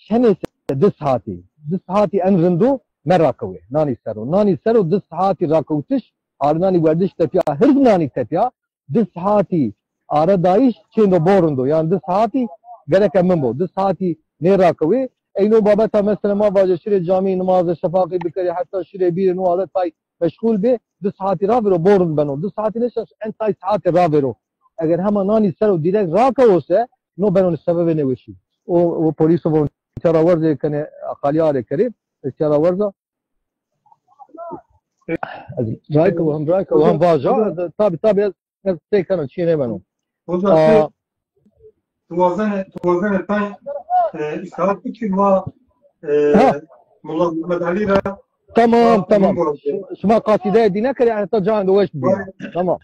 şenê se di saetî. Di saetî en rind o, merakewê. Nanî ser o. Nanî ser o di saetî rakewtiş, arê nanî werdiş tepya, hirz nanî tepya, di saetî aredayîş çêndo bo rind o. Yanî di saetî gereke min bo. Di saetî nêrakewê. Eyno babeta mesela ma vaje şirê camî nimaze şefaqî bikerê, heta şirê bîrê no adet tay meşxul bê, di saetî ravêro bo rind beno. Di saetî nêşeno, en tay saetî ravêro. Eger hema nanî ser o dîrek rakewo se, no beno sebebê nêweşî. O, o polîso von tîya ra werzê kenê, aqalî arê kerê, ez tîya ra werza. Ez rayke û hem rayke û hem vaja, ez, tabî, tabî ez, ez sey kena, çîyê nêbeno. Hoca, aa, tu, tu wazenê, tu wazenê tay, e, îşaret bikî ma, e, ha. Mulla Mehmet Alî ra. Tamam, tamam. Şima, şima qasîdeyê dîne kerê, yanî ta cayan de weş bî. Tamam.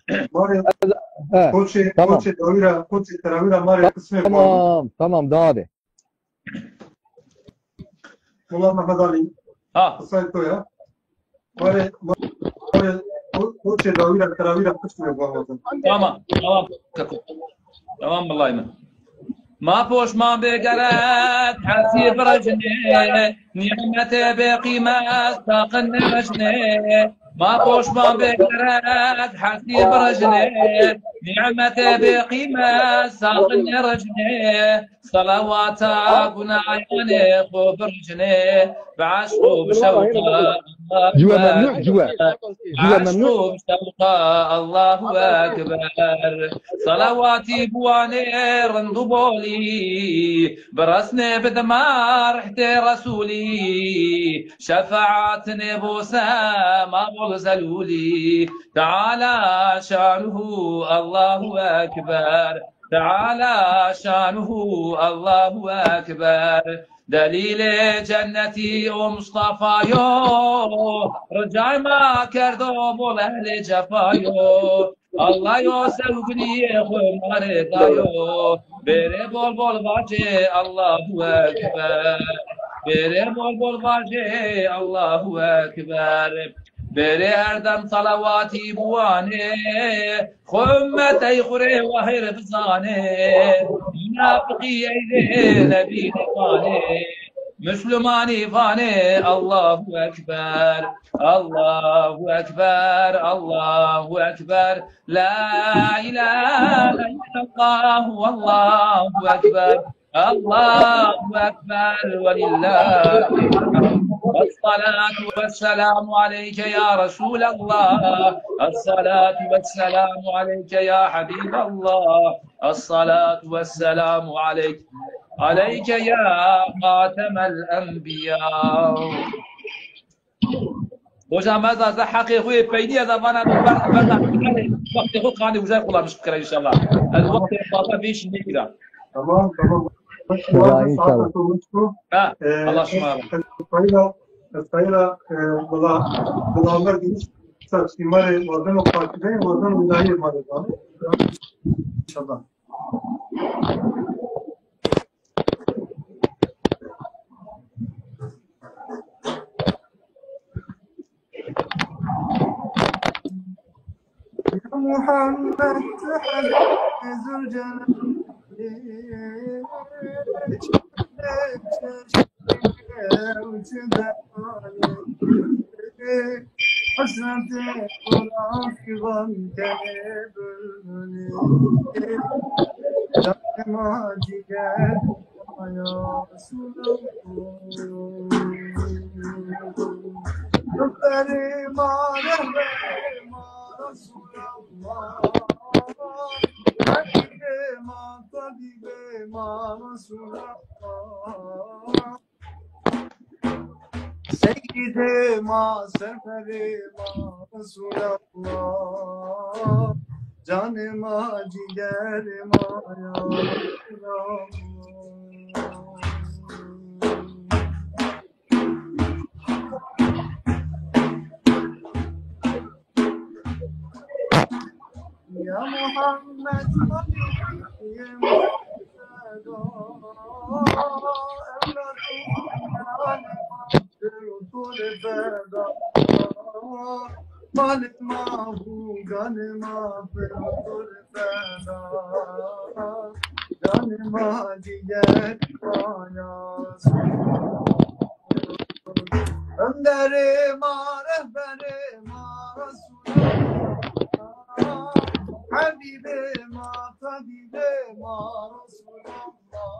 He, koçê, tamam. Koçê dawî ra, koçê terawî ra ma rê qismê. Tamam, tamam, daha de. Mulla Mehmet Alî. Ha. Qisay to ya. Barê, barê, o, o çê dawî ra, terawî ra qismê. Tamam, tamam. Tamam, Mullay mi. Ma poşman bê geret, hesî birejnê, nîmetê bê qîmet, saqin nêrejnê. Ma poşman bê geret, hesî birejnê, nîmetê bê qîmet, saqin nêrejnê. Selawata gunayanê xo biricnê, bi eşq û bi şewqa Allahu Ekber. Bi eşq û bi şewqa Allahu Ekber. Selawatî biwanê rind û bolî, biresnê bi dima rihtê Resûlî, şefaat nêbo se ma bol zelûlî. Teala şanuhu Allahu Ekber. Teala şanuhu Allahu Ekber. Delîlê cennetî o Mustafa yo, ricay ma kerdo bol ehlê cefa yo. Allah yo, sewgilîyê xo ma rê dayo. Bêrê bol bol vajê Allahu Ekber. Bêrê bol bol vajê Allahu Ekber. Bêrê her dem selawatî biwanê, xo ummet ey xo rê wahêr bizanê. Munafiqî ey rê nebî nêvanê, muslumanî vanê Allahu Ekber, Allahu Ekber, Allahu Ekber. La ilahe illallah, Allahu Ekber. Allahu Ekber ve lillahil hamd. Esselatu vesselamu aleyke ya Resulallah. Esselatu vesselamu aleyke ya Habiballah. Esselatu vesselamu aleyke, aleyke ya Xatemel Enbiya. Hocam, ez, ez heqê xo yê peynî ez vana do ber, ber, wextê xo qandê ucay xo lamiş bikira înşallah. Ez wextê fazla vêşî nêkira. Tamam, tamam. Ya, înşallah. Ha, e, Allah şima ra. Sayıla, sayıla, e, bula, bula Ömer demiş, sa şima rê wazeno qasîdeyê, wazeno îlahîyê ma rê. İnşallah. Muhammed Zülcelal. Hasreti bırakılan tenê bülbülü. Canıma ciğer ya Resulallah. Rehberima, rehberima Resulallah. Habibima, tabibima Resulallah. Seyyidima, serverima Resulallah. Canıma, ciğerima ya Resulallah. Ya Muhammed, ya Muhammed, evladım, malima bu, ganima, feda. Canıma, ciğerima ya Resulallah. Önderima, rehberima Resulallah. Habibima, tabibima Resulallah.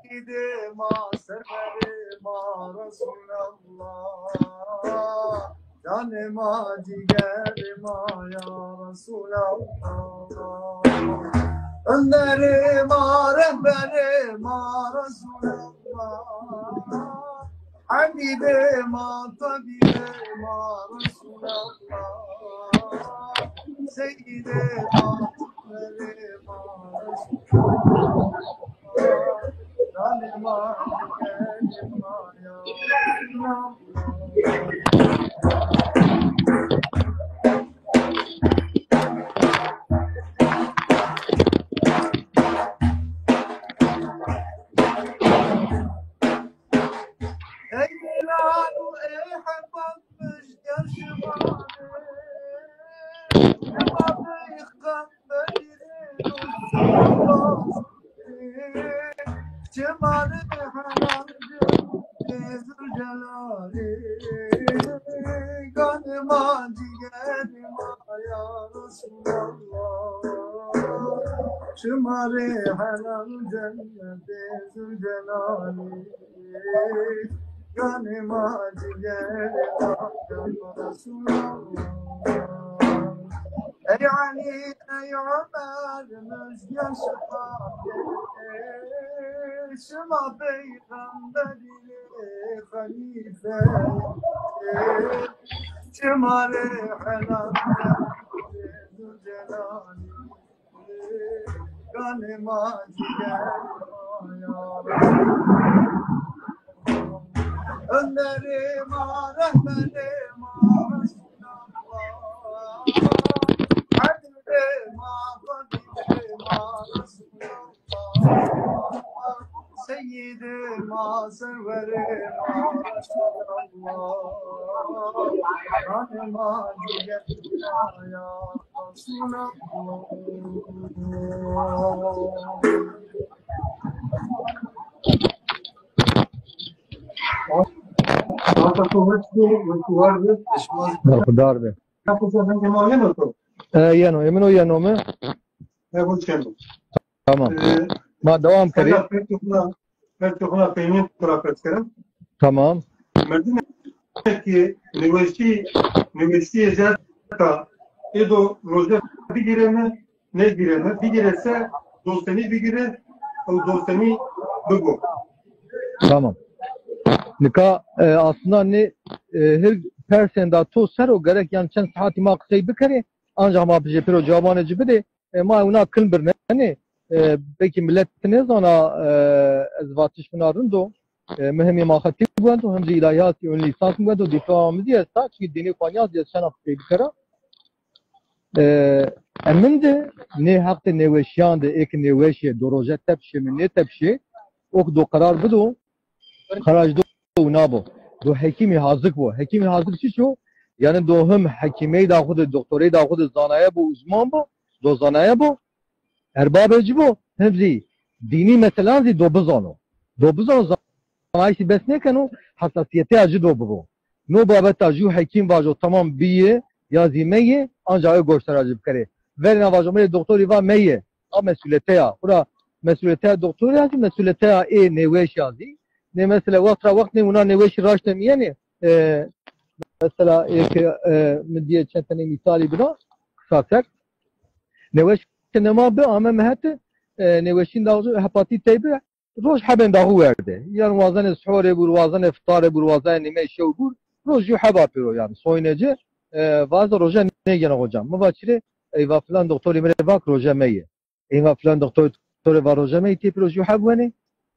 Seyyidima, serverima Resulallah. Canıma, ciğerima ya Resulallah. Önderima, rehberima Resulallah. Habibima, tabibima Resulallah. Seyyidima, serverima Resulallah. Canıma, ciğerima ya Resulallah. Ey Bilal, ey Habbab, rüzgar şivanı, şivanı yıkan Çimanê helal Zülcelalî, ganima cigerima ya Resulallah. Çimanê helal cennetê Zülcelalî, ganima cigerima ya Resulallah. Ey Elî, ey Omer, Şima peyxemberî xelîfe, şima rê helal Zülcelalî, ganê ma ciger ma ya Resulallah. Önderê ma, rehberê ma Resulallah. Habibê ma, tabîbê ma Resulallah. Seyyidê ma, serwerê ma Resulallah. Ganê ma ciger ma ya Resulallah. Berxudar be. E, yeno, ê min o yeno mi? Tamam. E, ma dewam kerê. Her çokuna peynî xura pers kerem. Tamam. Merdimê ki nêweşî, nêweşîye zêde ta, ê do roje bigîre mi, nêgîre mi? Bigîre se dostenî bigîre, ew dostenî bibo. Tamam. Nika, e, aslında ne, e, her persên da to ser o gerek, yani çend saetî ma qisey bikerê, ancak ma bijê pêro cewabanê ci bidê. E, ma wina kilm birnenê. E, belkî milet nêzana, e, ez vatiş wina rind o. E, mi hemî ma xetî guendo, hemî zî îlahîyat û ön lîsans guendo, dîploma mi zî esta, çi dînê xo nîya zî ez şena qisey bikera. E, emin de nê heqtê nêweşîyan de, ê ki nêweşî yê, do roje tepişê mi, nêtepişê, o ki do qerar bido, qerar ji do wina bo. Do hekîmî hazik bo. Hekîmî hazik çiç o? Yanî do him hekîmey da xwu de, doktorey da xwu de zanaye bo, uzman bo, do zanaye bo, erbabê ci bo, him zî dînî meselan zî do bizano. Do bizano, zanayîşî bes nêkeno, hesasîyeteya ci do bibo. No babeta jû hekîm vajo tamam bîye ya zî meyê, anca ê goştara ci bikerê. Verêna vajo mi rê doktorî va meyê. A mesûlete ya. Xwura mesûlete ya doktorî ya zî, mesûlete ya ê nêweş ya zî. Nê mesela wext ra wext nê wina nêweşî raşte mîyenê. E, mesela ê ke, e, mi dîye çend tenê mîsalî bida, qisa ser. Nêweş ke nema bi, ame mi hete, e, nêweşîn da hepatîtey bi, roj hebên daxu werde. Yan wazenê sihorê bûr, wazenê fitarê bûr, wazenê nîmey şew bûr. Roj jû heba pêro yan. Soyne ci, e, vaze roje nêgene hocam. Mi va çirê, ey va filan doktorî mi rê vak roje meyê. Ey va filan doktor, doktorê va roje meyê, tê pêro jû heb wenê.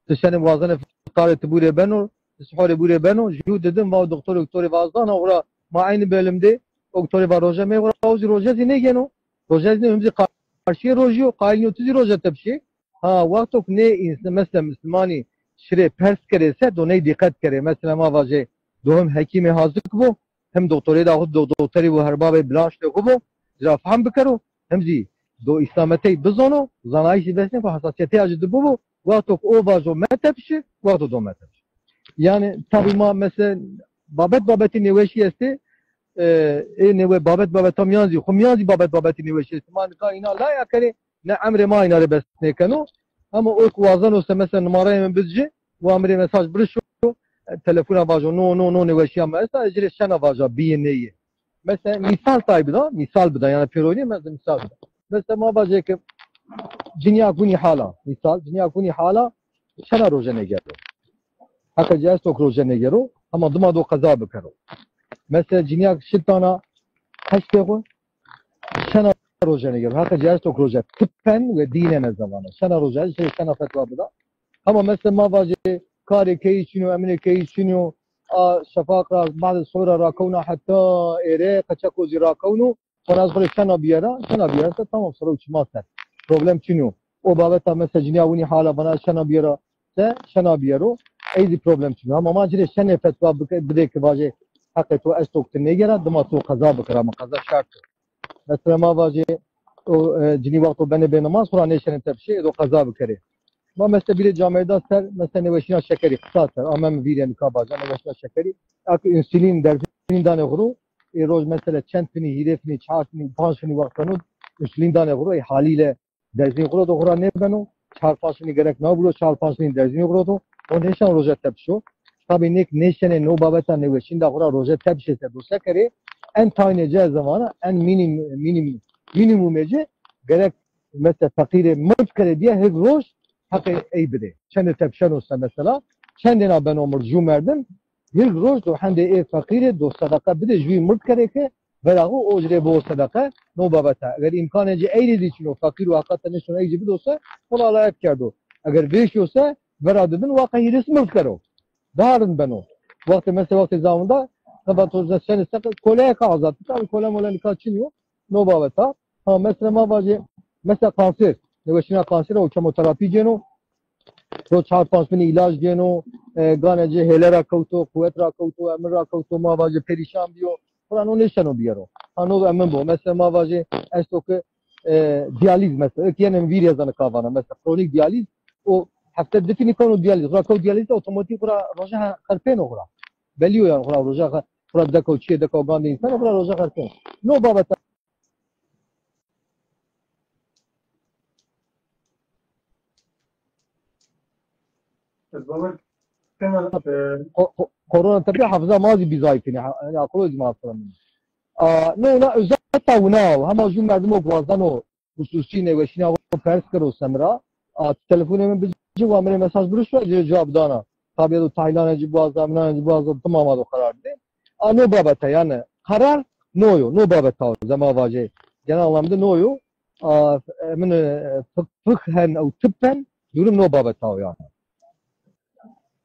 Ti şenê wazenê fitarê ti bûrê beno, ti sihorê bûrê beno. Jû didim va doktorê, doktorê va zana, ora ma eynî bölüm de, o doktorê va roje meyê, ora o zî roje zî nêgeno. Roje zî nê, him zî qarşîyê rojî yo, qayîl nîyo ti zî roje tepşê. Ha, wexto ki nê însan, mesela Mislimanî şirê pers kerê se, do ney dîqet kerê. Mesela ma vajê do him hekîmê hazik bo, him doktorê da xwu do-, doktorî bo, herbabê bilançlê xwu bo, ci ra fehm bikero, him zî do îslametey bizano, zanayîşî bes nêko, hesasîyeteya ci di bibo, wexto ki o vajo metepşi, wexto do metepşi. Yanî tabî ma mesela babet babetî nêweşî estê, e, ê nêwe babet babeta mîyan zî, xwu mîyan zî babet babetî nêweşî estê. Ma nika îna laya kerê, ne emrê ma îna rê bes nêkeno. Hema o ki wazeno se mesela nimareyê mi bid ci, wa mi rê mesaj biriş o, e, telefona vajo, no, no, no, nêweşîya mi esta, ez ci rê şena vaja, bîye nêyê. Mesela mîsal tay bida, mîsal bida, yanî pêronîye mesela mîsal bida. Mesela ma vajê ke cinîyak winî hala, mîsal, cinîyak winî hala şena roje nêgero. Heqê ci esto ke roje nêgero, hema dima do qeza bikero. Mesela cinîyak şit dana heştê xwu, şena roje nêgero. Heqê ci esto ke roje tipen ve dînene zevana. Şena roje, şena fetwa bida. Hema mesela ma vajê karê keyî çin o, emrê keyî çin o, a şefaq ra, badê sihor ra rakewna heta êre, qeçeko zî rakewno. Vana ez xwu rê şena bîyera, şena bîyera se tamam, sero çima ser. Problem çin o. O babeta mesela cinîya winî hala vana ez şena bîyera se, şena bîyero, ey zî problem çin o. Hema ma ci rê şenê fetwa bike-, bidê ki vajê heqê to esto ki ti nêgera, dima to qeza bikira, ma qeza şert o. Mesela ma vajê o, e, cinî wexto benê bênimaz, xwu ra nêşenê tepşê, ê do qeza bikerê. Ma mesela bîrê camêrda ser, mesela nêweşîna şekerî, qisa ser, ame mi vîrê nika baca, nêweşîna şekerî. Eke însulîn, derzinî danê xwu ro, ê roj mesela çend finî, hîrê finî, çar finî, panc finî wext beno, însulîn danê xwu ro, ê halîle derzinî xwu ro do xwu ra nêbeno, çar panc finî gerek nabiro, çar panc finî derzinî xwu ro do, o nêşeno roje tepişo. Tabî nêk nêşenê no babeta nêweşîn da xwu ra roje tepişê se do se kerê, en taynê ci ez vana, en mînîm-, mînîm-, mînîmumê ci gerek mesela feqîrê mird kerê bîye, hik roj heqê ey bidê. Çendê tepşeno se mesela, çendêna beno mird jû merdim, hik roj do hendê ê feqîrê do sedeqe bidê, jûyî mird kerê ke vera xwu o ci rê bibo sedeqe, no babet a. Eger îmkanê ci ey rê zî çin o, feqîr û heqîqeten nêşeno ey ci bido se, xwu ra alayet kerdo. Eger vêşo se, vera di bin waqa hîris mird kero. Daha rind beno. Wextê mesela wextê zamin da, heba to şenê seqe, koleyeke azad bike, kole mole nika çin yo, no babet a. Ha, mesela ma vajê, mesela kanser, nêweşîna kanser o, kemoterapî gêno, to çar panc binî îlac gêno, e, ganê ci hêle ra kewto, quwet ra kewto, emir ra kewto, ma vajê perîşan bîyo, xwura no nêşeno bîyero. Ha, no emin bo. Mesela ma vajê esto ke, e, diyalîz mesela, eke yenê vîrê ez nika vana, mesela kronîk diyalîz, o hefte di finî keno diyalîz, xwura kew diyalîz, otomatîk xwura roje he-, xerpêno xwura. Belî yo yanî xwura roje xe-, xwura deko çiyê deko gandê însan, xwura roje xerpêno. No babet Ez bawer kena, e, ko-, ko-, korona tepîya hafiza ma zî bî zayîf kenê. Ha, yanî aqilo zî ma hafiza min. A, no, na özeta wina o. Hema jû merdimo ki wazeno hususî nêweşîna xo pers kero se mi ra. A, telefonê mi bici, wa mi rê mesaj birişo, ci cewab dana. Tabî do tahlîlanê ci biwaza, minanê ci biwaza, dima ma do qerar bidê. A, no babete yanî qerar no yo, no babeta o. Zema vajê genel anlamda no yo. A, e, min, e, fik-, fikhen ew tippen durum no babeta o yanî.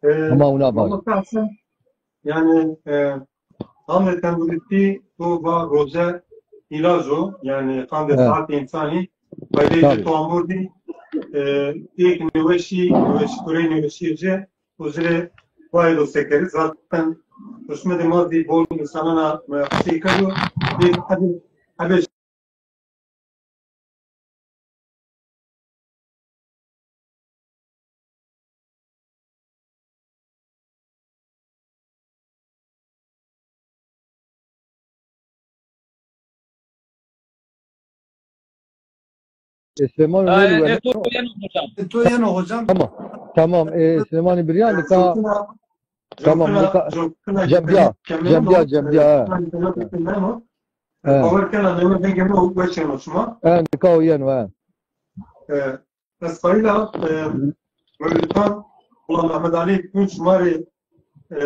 E, hema wina vajê. Mehmet Hasan, yanî, e, qandê tenduristî to va roje îlac o, yanî qandê, evet, saetê însanî faydeyê ci, tabii, to ambordî, e, êk nêweşî, nêweşî, kurey nêweşî ci, to ci rê wayê do se kerî. Zaten Huşmedê ma zî bol însanana, e, qisey kerdo. Ê, hebê, hebê E, Süleyman Ay, Öner e, weno. To yeno hocam. E, to yeno hocam. Tamam. Tamam. E, Süleyman'ı bir yan nika. Tamam, nika. Cembiya. Cembiya, cembiya, ha. He. Bawer kena, neme vengê mi weş yeno şima. He, nika o yeno, he. E, ez qayîl a, e, Mewlid Xan, Mula Mehmed Alî Tunç ma rê, e,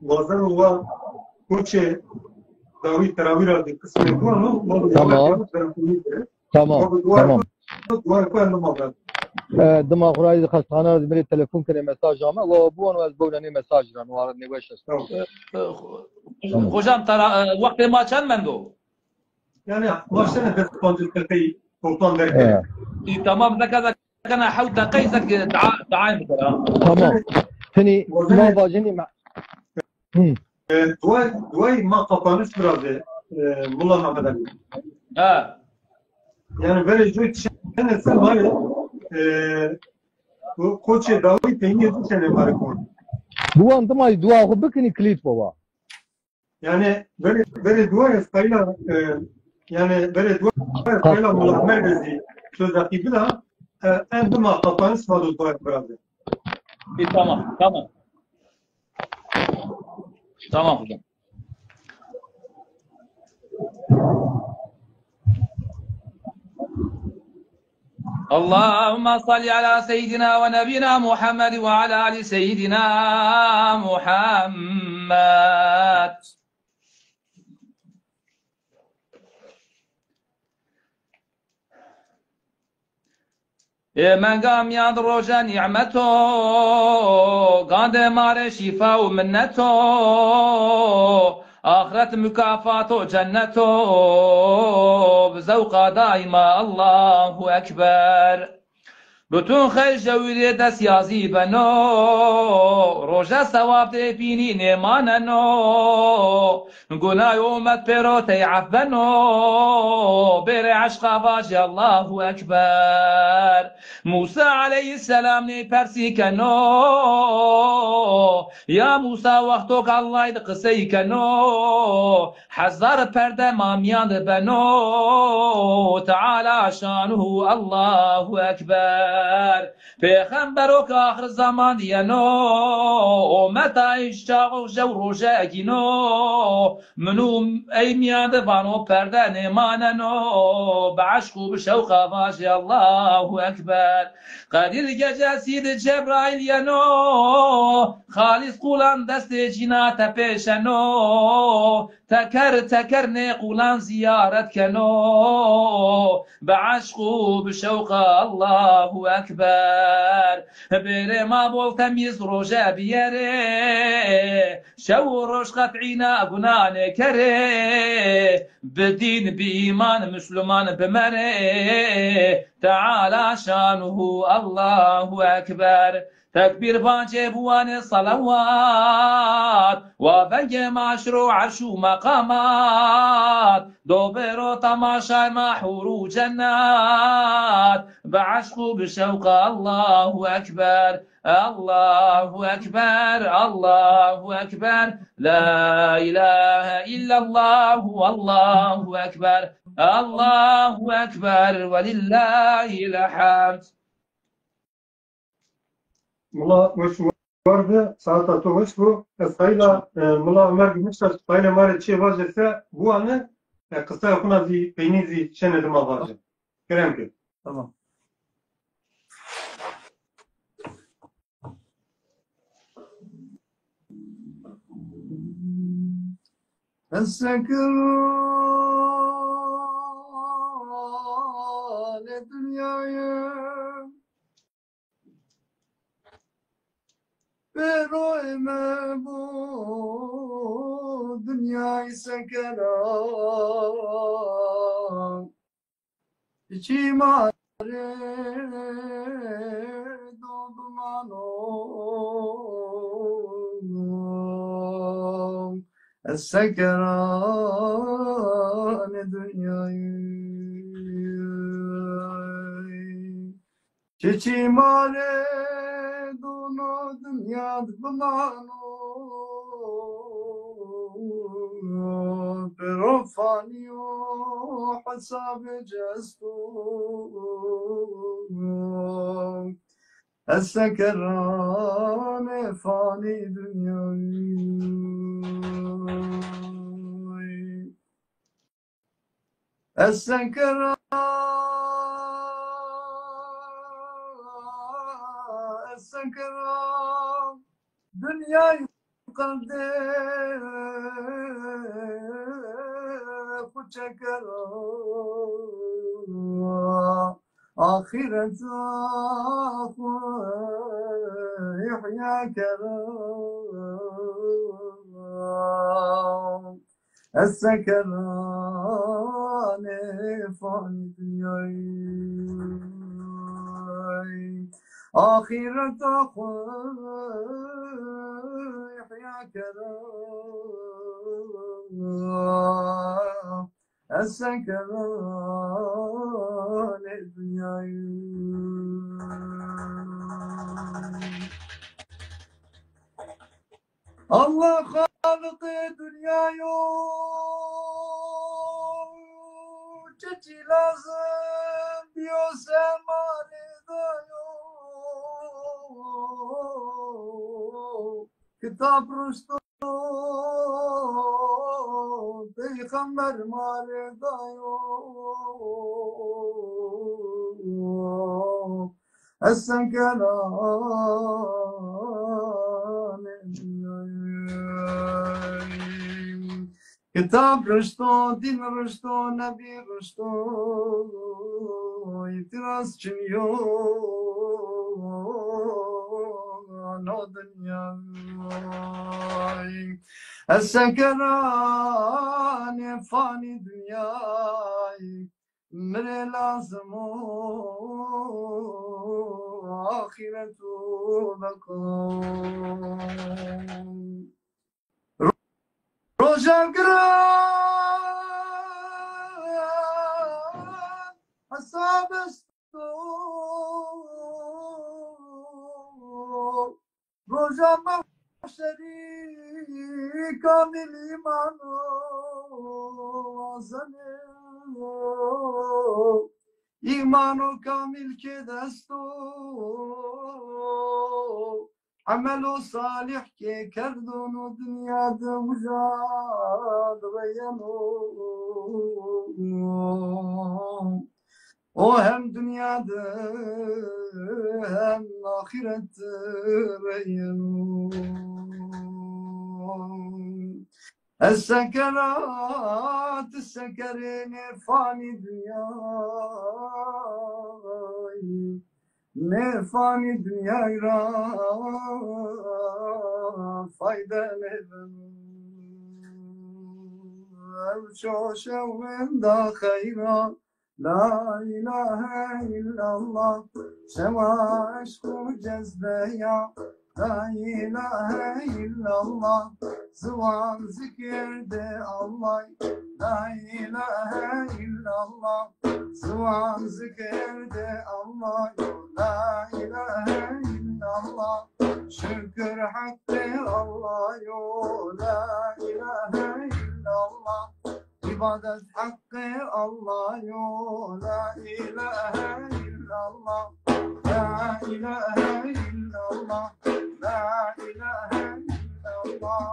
wazeno wa koçê dawî terawî ra zî qismê biwano, ma bi dua keno, berxurî bê. Tamam, tamam. Ma bi dua keno, dua keno, ma bi. E, dima xo ra zî xestexane ra zî mi rê telefon kenê, mesaj ame. Wa biwano ez bewna nê mesaj ra, no ara nêweş esto. Tamam. E, e, ho-, hocam, tara, e, wextê ma çend mendo? Yani, ma şine des pancês deqeyî toplam derg kenê. He. Î, tamam, zeka, zekena hewt deqeyî zek dua, duayê bikera. Tamam. Tinî ma vajenî ma. Hı. E, dua, duayê ma kapanış biraz e, e, Mula Mehmed Alî. Ha. Yani, verê jû çene se ma rê, e, bu koçê dawî peynî jû çene ma rê kon. Biwan dima dua xo bikinî kilît baba. Yani verê, verê dua ez qayîl a, e, yani verê dua ez qayîl a Mula Mergezî söz hakkı bida, e, en dima kapanış ma do dua biraze. E, tamam, tamam. Tamam hocam. اللهم صل على سيدنا ونبينا محمد وعلى آل سيدنا محمد. Ê menga mîyan di roje nîmet o, gandê ma rê şîfa û minnet o, axiret mukafat o cennet o, bi zewqa daîma Allahu Ekber. Bütün xeyr jewîrê dest yazî beno, roje sewab dê bînî nêmaneno. Gunay umet pêro tey ef beno, bêrê eşqa vajê Allahu Ekber. Musa aleyhisselam ney persî keno, ya Musa wexto ke Allah di qisey keno, hezar perde ma mîyan di beno, Teala şanuhu Allahu Ekber. Pêxembero ke axir zeman di yeno, ometa îş çaxo jew roje egîno, min û ey mîyan di vano perde nêmaneno, bi eşq û bi şewqa vajê Allahu Ekber. Qedîr gece Sîd Cebraîl yeno, xalîs qulan destê cîna tepêşeno, teker teker nê qulan zîyaret keno, bi eşq û bi şewqa Allahu Ekber. Bêrê ma bol temîz roje biyerê, şew û roj qet'îna guna nêkerê, bi dîn bi îman musluman bimerê, Teala şanuhu Allahu Ekber. Tekbîr bancê biwanê selewat, wa vengê ma şiro erş û meqamat, do bêro temaşay ma hûr û cennet, bi eşq û bi şewqa Allahu Ekber, Allahu Ekber, Allahu Ekber, La ilahe illallah, Allahu Ekber, Allahu Ekber, ve lillahil hamd. Mula weş war bi, saeta to weş bo. Ez qayîl a, e, Mula Ömer Gümüştaş qayîl a ma rê çiyê vajê se biwane, e, qisaya xo na zî peynî zî şenê dima vaje. Kerem ke. Tamam. Ez sekirane dinyayê Pêroyê me bo dinyayê sekera. Çî ma rê do dumano. Ez sekeranê dinyayî. Çiçî ma rê dono dinya di bimano, pêro fanî yo hesabê ci esto. Ez sekeranê fanî dinyayî. Ez sekeran, ez sekeran, dinyayî qerdê xwu çekeran, axîreta xwu îhya keran. Ez sekeranê fanî dinyayî, axîreta xwu îhya keran. Ez sekeranê dinyayî. Allah xaliqê dinya yo, çiçî lazim biyo se ma rê dayo. Kitab ruşto, peyxember ma rê dayo. Ez sekeranê dinyayî. Kitab rişto, dîn rişto, nebî rişto, îtîraz çin yo no dinyayî. Ez sekeranê fanî dinyayî. Mi rê lazim o axîret û beqa. Roja giran hesab esto. Roja mehşerî kamîl îmano wazenê. Îmano kamîl kê dest o, emelo salîh kê kerdo, no dinya de uca de reyeno. O hem dinya de hem axîret de reyeno. Ez sekerat sekerê nê fanî dinyayî, nê fanî dinyayî ra fayde nêbeno. Ew şoşe winda xeyra. La ilahe illallah, şewa eşq û cezbeya. La ilahe illallah, ziwan zikir de Allah. La ilahe illallah, ziwan zikir de Allah. La ilahe illallah, şükür hakkı Allah yo. La ilahe illallah, ibadet hakkı Allah yo. La ilahe illallah. La ilahe illallah. La ilahe illallah.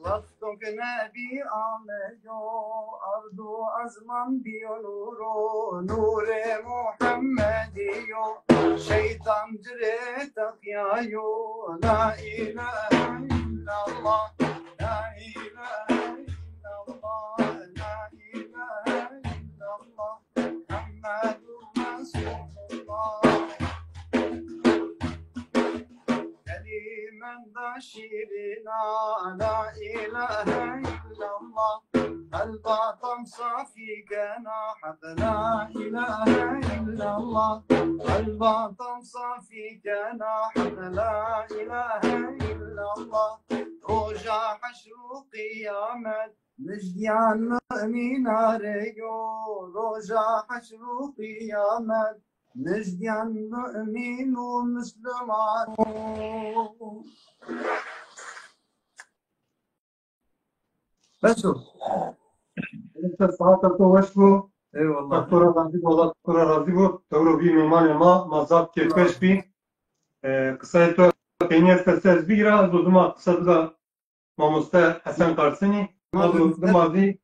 Wexto ke Nebî ameyo, erd û ezman bîyo nûr o, nûrê Muhemmedî yo, şeytan ci rê teqîyayo. La ilahe illallah, la ilahe illallah, la ilahe illallah, Muhammedur Resulullah. Kelimenda şîrîna, la ilahe illallah. Qelba tam safî kena Heq la îlahe îllallah. Qelba tam safî kena Heq la îlahe îllallah. Roja heşr û qiyamet mijdîyan mumîna rê yo. Roja heşr û qiyamet mijdîyan mumîn û musliman. Bes o. Enişte, saeta to weş bo. Eyvallah. Allah to ra razî bo, Allah to ra razî bo. Tewro bî meymanê ma, ma zaf kêfweş bî. E, qisayê to peynî esta se ez bigîra, ez o dima qisa bida mamoste Hesen Qarsenî. Ma ez o dima zî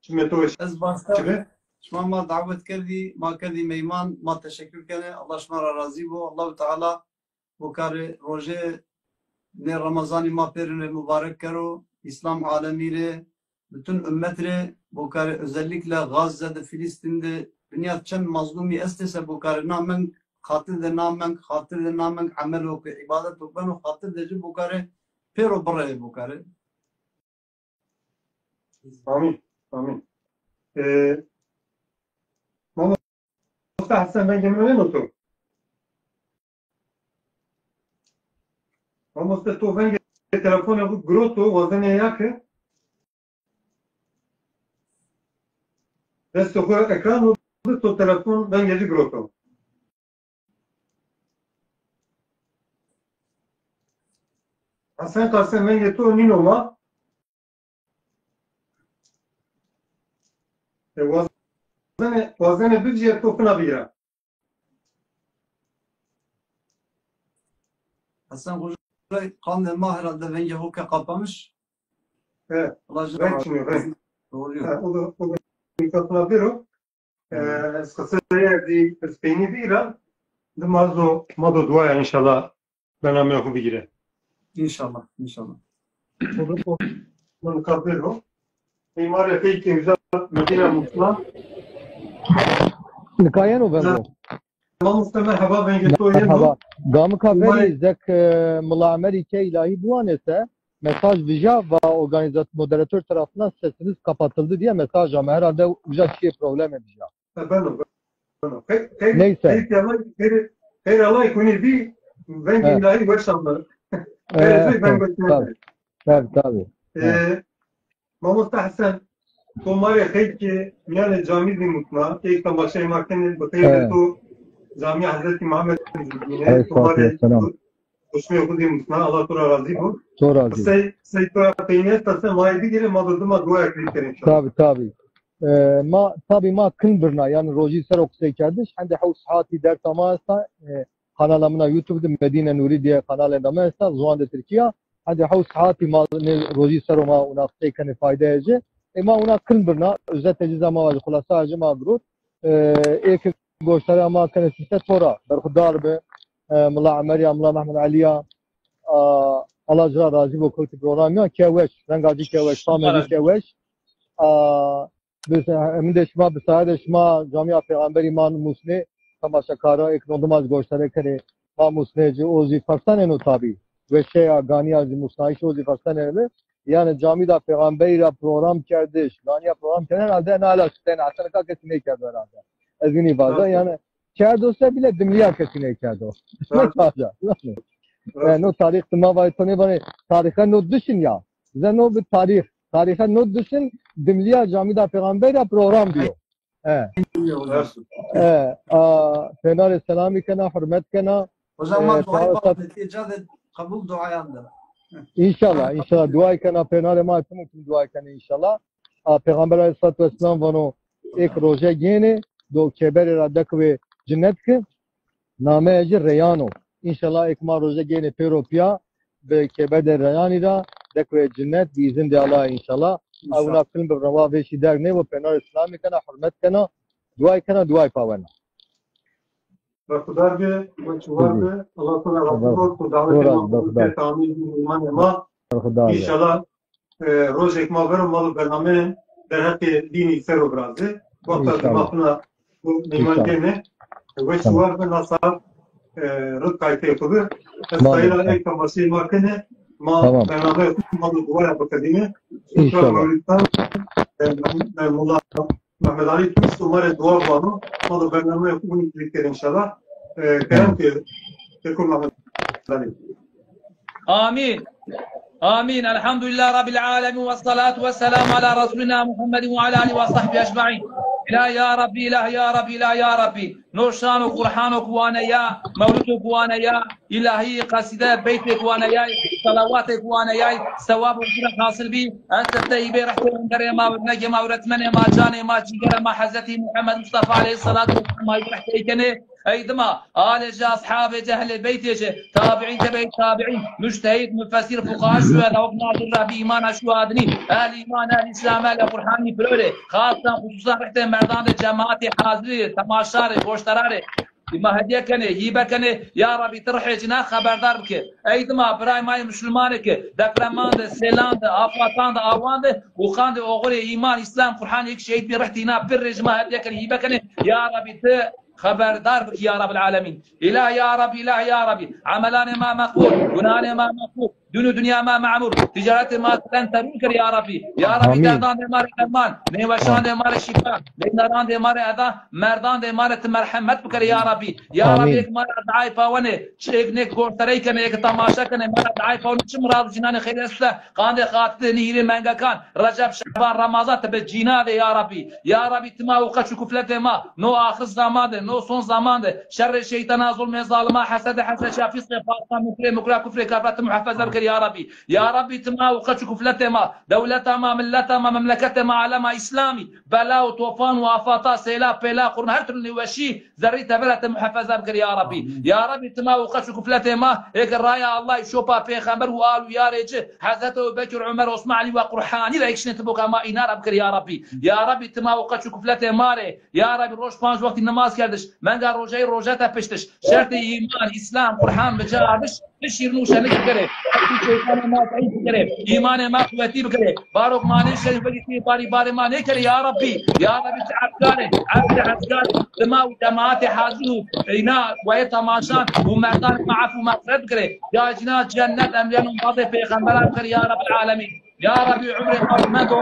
çimê to weş. Ez başta çi bi? Şima ma dawet kerdî, ma kerdî meyman, ma teşekkür kenê. Allah şima ra razî bo. Allahu Teala Bokarê rojê nê Remezanî ma pêrin rê mubarek kero, Îslam alemî rê, bütün ummet rê, bokarê özellikle Gazze de, Filistîn de, dinya çend mazlumî estê se bokarê na meng, xatir de na meng, xatir de na meng emelo ke, îbadeto beno, xatir de ci bokarê pêro bireyê bokarê. Amîn. Amîn. Ee, Mamoste Hesen, vengê mi êno to? Mamoste, to vengê telefonê xo giroto, wazenê ya ke destê xo ekran o, to telefon vengê ci giroto. Hesen Qarsen, vengê to nîno ma. E, wazenê, wazenê bivjîya, to fina bîya. Hesen Xoca, qandê ma herhalde vengê ho ke kapamiş. Evet. Allah razı olsun. Doğru. Ha, o da, o da mikrofona biro. E, ez qiseyê zî ez peynî bîra, dima zo ma do duaya înşallah bernameyê xo bigîre. Înşallah, înşallah. Min kabir o. Ey ma rê xeykê uza Medîna Musla. Nika yeno veng o. Mamoste merheba, vengê to yeno. Merheba. Gamika verî zek, e, Mila Emerî ke îlahî biwanê se, mesaj vija va organizat-, moderatör tarafından sesiniz kapatıldı diye mesaj ama herhalde uca çiyê probleme vija. E, beno, beno. Xeyr, xeyr, neyse. Xeyr, Allah, xeyr, xeyr Allah kunî bî, vengê îlahî weş ama. Xeyr, xeyr, veng weş. Tabii, tabii, tabii. E, Mamosta Hesen, to ma rê xeykê mîyanê camî zî mutna, ê temaşeyê ma kenê, bi xeyrê to Camîya Hezretî Muhammed zî dîne, to ma rê Huşmê xo zî musna, Allah to ra razî bo. To razî bo. Qisey, qisey to ra peynî esta se ma yê bigîrê, ma do dima duaya kerdî kerê înşallah. Tabi, tabi. E, ma, tabi ma kin birna, yanî rojî ser o qisey kerdiş, hendê hewt saatî dersa ma esta, e, kanala min a YouTube de Medîne Nurî diye kanalê de ma esta, ziwanê Tirkî ya. Hendê hewt saatî ma nê rojî ser o ma wina qisey kenê, faydeyê ci. E, ma wina kin birna, özetê ci zî ma vajî, xulasa ci ma girot. E, ê ke goştarê ma kenê sise to ra, berxudar bi. E, Mila Emerî ya, Mila Mehmed Elî ya, a, Allah ci ra razî bo, kewtî program ya, ke weş, renga ci ke weş, tamê ci ke weş. A, bi, min de şima, bi sayede şima Camîya Peyxamberî ma musnê, temaşekara, ê ke no dima zî goştarê kenê, ma musnê ci, o zî fersanê no tabî. Weşeya, ganîya zî, musnayîş o zî fersanê bi. Yanî camîda peyxamberî ra program kerdiş, ganîya program kerdin herhalde, na ela şitene, heta nika kesî nêkerdo herhalde. Ez winî vaza, yanî kerdo se bile dimlîya kesî nêkerdo. Nêvaza. E, no tarîx dima vay to nêvanê, tarîxe no dişin ya. Ze no bi tarîx. Tarîxe no dişin, dimlîya camîda peyxamberî ra program bîyo. E. E, a, pênarê selamî kena, hurmet kena. Hocam, ma duayê ma de, tê ca de qebul duayan de. Înşallah, înşallah. Duay kena, pênarê ma tim û tim duay kena înşallah. A, Peyxamber aleyhissalatu vesselam vano, êk roje gênê, do kêberê ra dekivê cinnet ki, nameyê ci Reyyan o. Înşallah êk ma roje gênê pêro pîya, bi kêberdê Reyyanî ra dekivê cinnet bi îzindê Allah înşallah. A wina film bi rewa vêşî derg nêbo, pênarê silamî kena, hurmet kena, duay kena, duay pawena. Berxudar bi, weş û war bi. Allah to ra razî bo, to dawetê ma qebul kerd, tamî mîhmanê ma. Berxudar bi. Înşallah, e, rojêk ma vero ma do bernameyê derheqê dînî ser o virazê. Wexta zî ma fina bu mîhman gênê. Weş û war bi, na saet, e, rid qaytê xo bi. Ez sayîla ê temaşeyê ma kenê, ma bernameyê xo ma do duaya biqedînê. Înşallah. e, Mem-, Mem-, Mola Mehmet Ali Tunç, umarê dua vano, ma da bernameyê xo winî zî kerd înşallah. E, kerem ke, Şêxo Mehmet Ali. Amîn. Amîn. Elhamdülillah Rabbil alemin ve salatu ve selamu ala Resulina Muhammedin ve ala alihi ve sahbihi ecmaîn. İlah ya Rabbi, ilah ya Rabbi, ilah ya Rabbi. No şano Qur'ano ku waneya, mewlûdo ku waneya, îlahî, qesîde, beytê ku waneyay, selawatê ku waneyay, sewab û ecir hasil bî. Ez sefte hîbê rehtê onderê ma, wernegê ma, öğretmenê ma, canê ma, cîgerê ma, Hezretî Muhammed Mustafa aleyhisselatu vesselam, ma hîbê rehtê kenê. Ey dima, alê ci, eshabê ci, ehlê beytê ci, tabiîn, tebeyî tabiîn, muctehîd, mufessîr, fuqaha, şuheda, wek Nazir Rebbî, îmana şuhadinî, ehl îman, ehl îslam, ehl Qur'anî, pirorê, xasan, xususan, rehtê merdan de, cemaatê hazirî, temaşarê, goştararê, ma hedîye kenê, hîbe kenê, ya Rabbî, ti rihê cina xeberdar bike. Ey dima, birayê ma yê musulmanê ke depreman de, sêlan de, afatan de, awan de, û qandê oxirê îman, îslam, Qur'an, êk şehîd bî, rih tîna pir rê ji ma hedîye kenê, hîbe kenê, ya Rabbî, ti xeberdar bikî ya Rabbil Alemîn. Îlah ya Rabbî, îlah ya Rabbî. Emelanê ma meqbul, gunahanê ma meqbul, dûn û dinya ma memûr, tîcaretê ma sten terûn kir ya Rabbî. Ya Rabbî, derdandê ma rê derman, nêweşandê ma rê şîfa, leynerandê ma rê eda, merdandê ma rê ti merhemet bikirê ya Rabbî. Ya Rabbî, êk ma rê diay pawenê, çi êk nêk gorterey kenê, êk temaşe kenê, ma rê diay pawenê, çi mirad û cînanê xeyrî esto se, qandê xatirê nî hîrê mengekan, Receb, Şeban, Remazan, ti bi cîna de ya Rabbî. Ya Rabbî, ti ma û qeç û kufletê ma, no axir zaman de, no son zaman de, şerrê şeytana, zulmê zalima, hesede, hesreşa, fîsqê, fasqa, munkirê, mukra, kufrê, kafra ti muhefeze bikir ya Rabbî. Ya Rabbî, ti ma û qeç û kufletê ma, dewleta ma, milleta ma, memleketê ma, alema îslamî, bela û tofan û afata, sêla, pêla, qurna, her türlü nêweşî, zerrî tebera ti muhefeze bikir ya Rabbî. Ya Rabbî, ti ma û qeç û kufletê ma, êk raya Allahî, şopa pêxember û al û yarê ci, Hezret Ebu Bekir, Umer, Osman, Elî ve Qur'anî ra êk şinê ti boka ma îna ra bikir ya Rabbî. Ya Rabbî, ti ma û qeç û kufletê ma rê, ya Rabbî, roj panc wextî nimaz kerdiş, menga rojeyî, roje tepiştiş, şertê îman, îslam, Qur'an bi ca ardiş, ti şîrin û şenik bikerê. Ti şeytanê ma zeîf bikerê. Îmanê ma quwetî bikerê. Barok ma nêşerî, vegî ti barî barê ma nêkerê ya Rabbî. Ya Rabbî, ti efkarê, efkê efkarê, ti ma û cemaatê hazir û îna wayê temaşan û merdanê ma ef û mexfiret bikerê. Ya cina cennet emrîyeno, embazê pêxemberan bikerê ya Rabbî alemîn. Ya Rabbî, umrê ma mendo,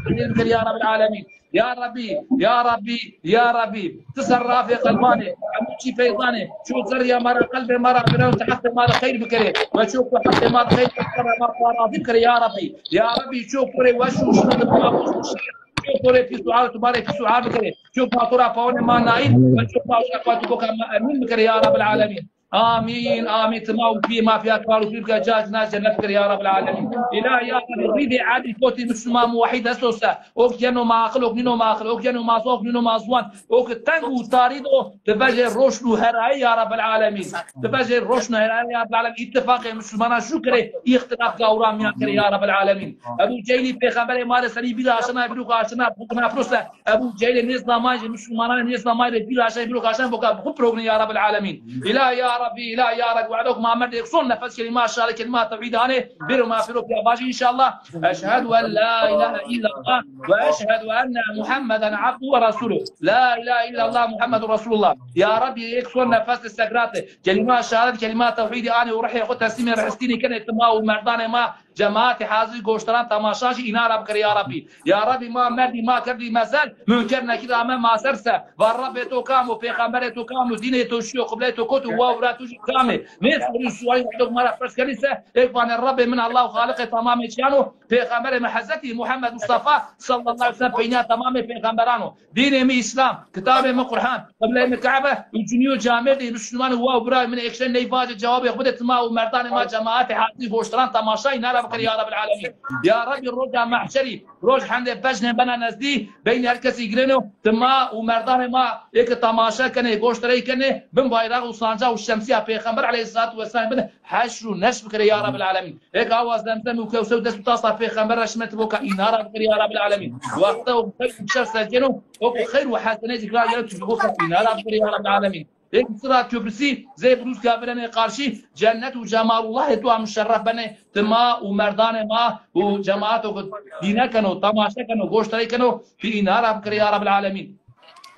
bikerê ya Rabbî alemîn. Ya Rabbî, ya Rabbî, ya Rabbî, ti serrafê qelban ê, hemû çî feyzan ê, ço zerrîya ma ra, qelbê ma ra bira û ti heqê ma de xeyr bikerê, ve ço ku heqê ma de xeyr bikerê, ma tu ra razî bikerê ya Rabbî. Ya Rabbî, ço ku rê weş û şino de bima weş û şino, ço ku rê pîs û ar, tu ma rê pîs û ar bikerê, ço ku ma tu ra pawenê ma nayîn, ve ço ku ma tu boka ma emîn bikerê ya Rabbel alemîn. Amîn, amîn. Ti ma û pîyê ma pîya kar û pîr bike, ca cina cennet bikir ya Rabbel alemîn. Îlah ya Rabbî, rîdê edil kotî Müslüman muwahhid esto se, o ki yeno ma aqil, o ki nîno ma aqil, o ki yeno ma ziwan, o ki nîno ma ziwan, o ki teng û tarî do, ti vejê roşn û herayî ya Rabbel alemîn. Ti vejê roşn û herayî ya Rabbel alemîn. Îttifaqê Müslümanan şu kirê, îxtilaf gawran mîyan kirê ya Rabbel alemîn. Ebu Cehilî pêxemberê ma rê serî bîr aşina, bîro aşina, bukna pirose. Ebu Cehilê nê zamanî rê, Müslümananê nê zamanî rê bîr aşanê, bîro aşanê, boka bi xwu pirognê ya Rabbel alemîn. Îlah ya Rabbî, îlah ya Rabbî, wehdo ku ma merdê êk son nefes kelîma şehadê, kelîma tewhîd anê, bêro ma pêro pîya vajî înşallah. Eşhedü en la ilahe illallah ve eşhedü enne Muhammeden abduhu ve resuluh. La ilahe illallah Muhammedun Resulullah. Ya Rabbî, êk son nefes de sekratê, kelîma şehadetî, kelîma tewhîdî anê û rihê xwu teslîmê rihistînî kenê ti ma û merdanê ma, cemaatê hazirî, goşdaran, temaşan jî înan ra bikerê ya Rabbî. Ya Rabbî, ma merdî, ma kerdî mezel, munker nekîr ame ma ser se. Va Rabbê to kam o, pêxemberê to kam o, dînê to çi yo, qibleyê to kot o, wa û bira to jî kam ê? Nê sorî û sualî wexto ma ra pers kenî se, êk vanê Rabbê min Allah û Xaliqê tamamê çîyan o, pêxemberê min Hezretî Muhammed Mustafa sallallahu aleyhi ve sellem peynîya tamamê pêxemberan o. Dînê mi Îslam, kitabê mi Qur'an, qibleyê mi Kebe û cinî û camêrdê Muslumanî wa û birayê min êk şên ney vacê cewabê xwu bidê ti ma û merdanê ma cemaatê hazirî goşdaran temaşayî nara bikerê ya Rabbel alemîn. Ya Rabbî roja mehşerî, roj hendê bejnê bena nezdî, beynê her kesî girêno, ti ma û merdanê ma ê ke temaşe kenê, goşdarey kenê, bin bayrax û sancax û şemsîya pêxember aleyhîsselatu wesselam bin heşr û neşr bikerê ya Rabbel alemîn. Êk awa Zemzem û Kewser û dest û tasa pêxember ra şime ti boka înan ra bikerê ya Rabbel alemîn. Wexte o xeyr û şer sercêno, o ku xeyr û hesenê zî kira gero ti boka înan ra bikerê ya Rabbel alemîn. Êk sira köprüsî zey birûz ka virenê qarşî cennet û cemalullahê to a muşerref benê, ti ma û merdanê ma û cemaato ku dîne keno, temaşe keno, goşdarey keno, ti înan ra bikerê ya Rabbel alemîn.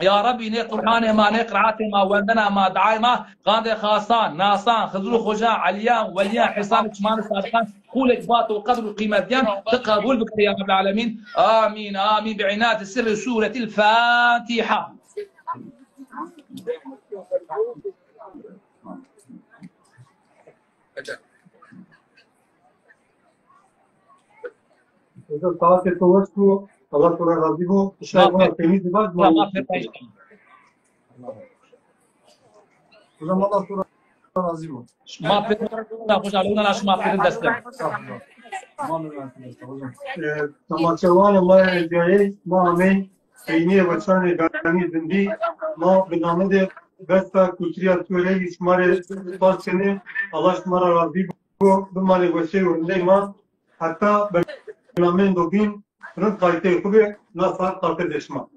Ya Rabbî, nê Qur'anê ma, nê qiraatê ma, wendena ma, diayê ma, qandê xasan, nasan, Xizir û Xoca, Elîyan, welîyan, hêsanê çimanê sadiqan, qûlêk bat û qedr û qîmet dîyan, ti qebûl bikirê ya Rabbel Alemîn. Amîn, amîn. Bi înatê sirrê Sûretil Fatiha. Hocam, saetê to weş bo. Allah to ra razî bo. Şay vana peynî zî vaj, ma pêr. Hocam, Allah to ra razî bo. Ma pêr, hoca, Lewna, şima pêr destem. Estağfurullah. Hocam. E, temaşewanê ma yê ercayey, ma amey peynîyê weşanê ganî zindî, ma bi namedê Besta Kulturî ya Tuwereyî şima rê spas kenê. Allah şima ra razî bo. Bimanê weşey û rindey ma. Heta bernameyêndo bîn, rind qaytey xwu bê, na saet xatir de şima.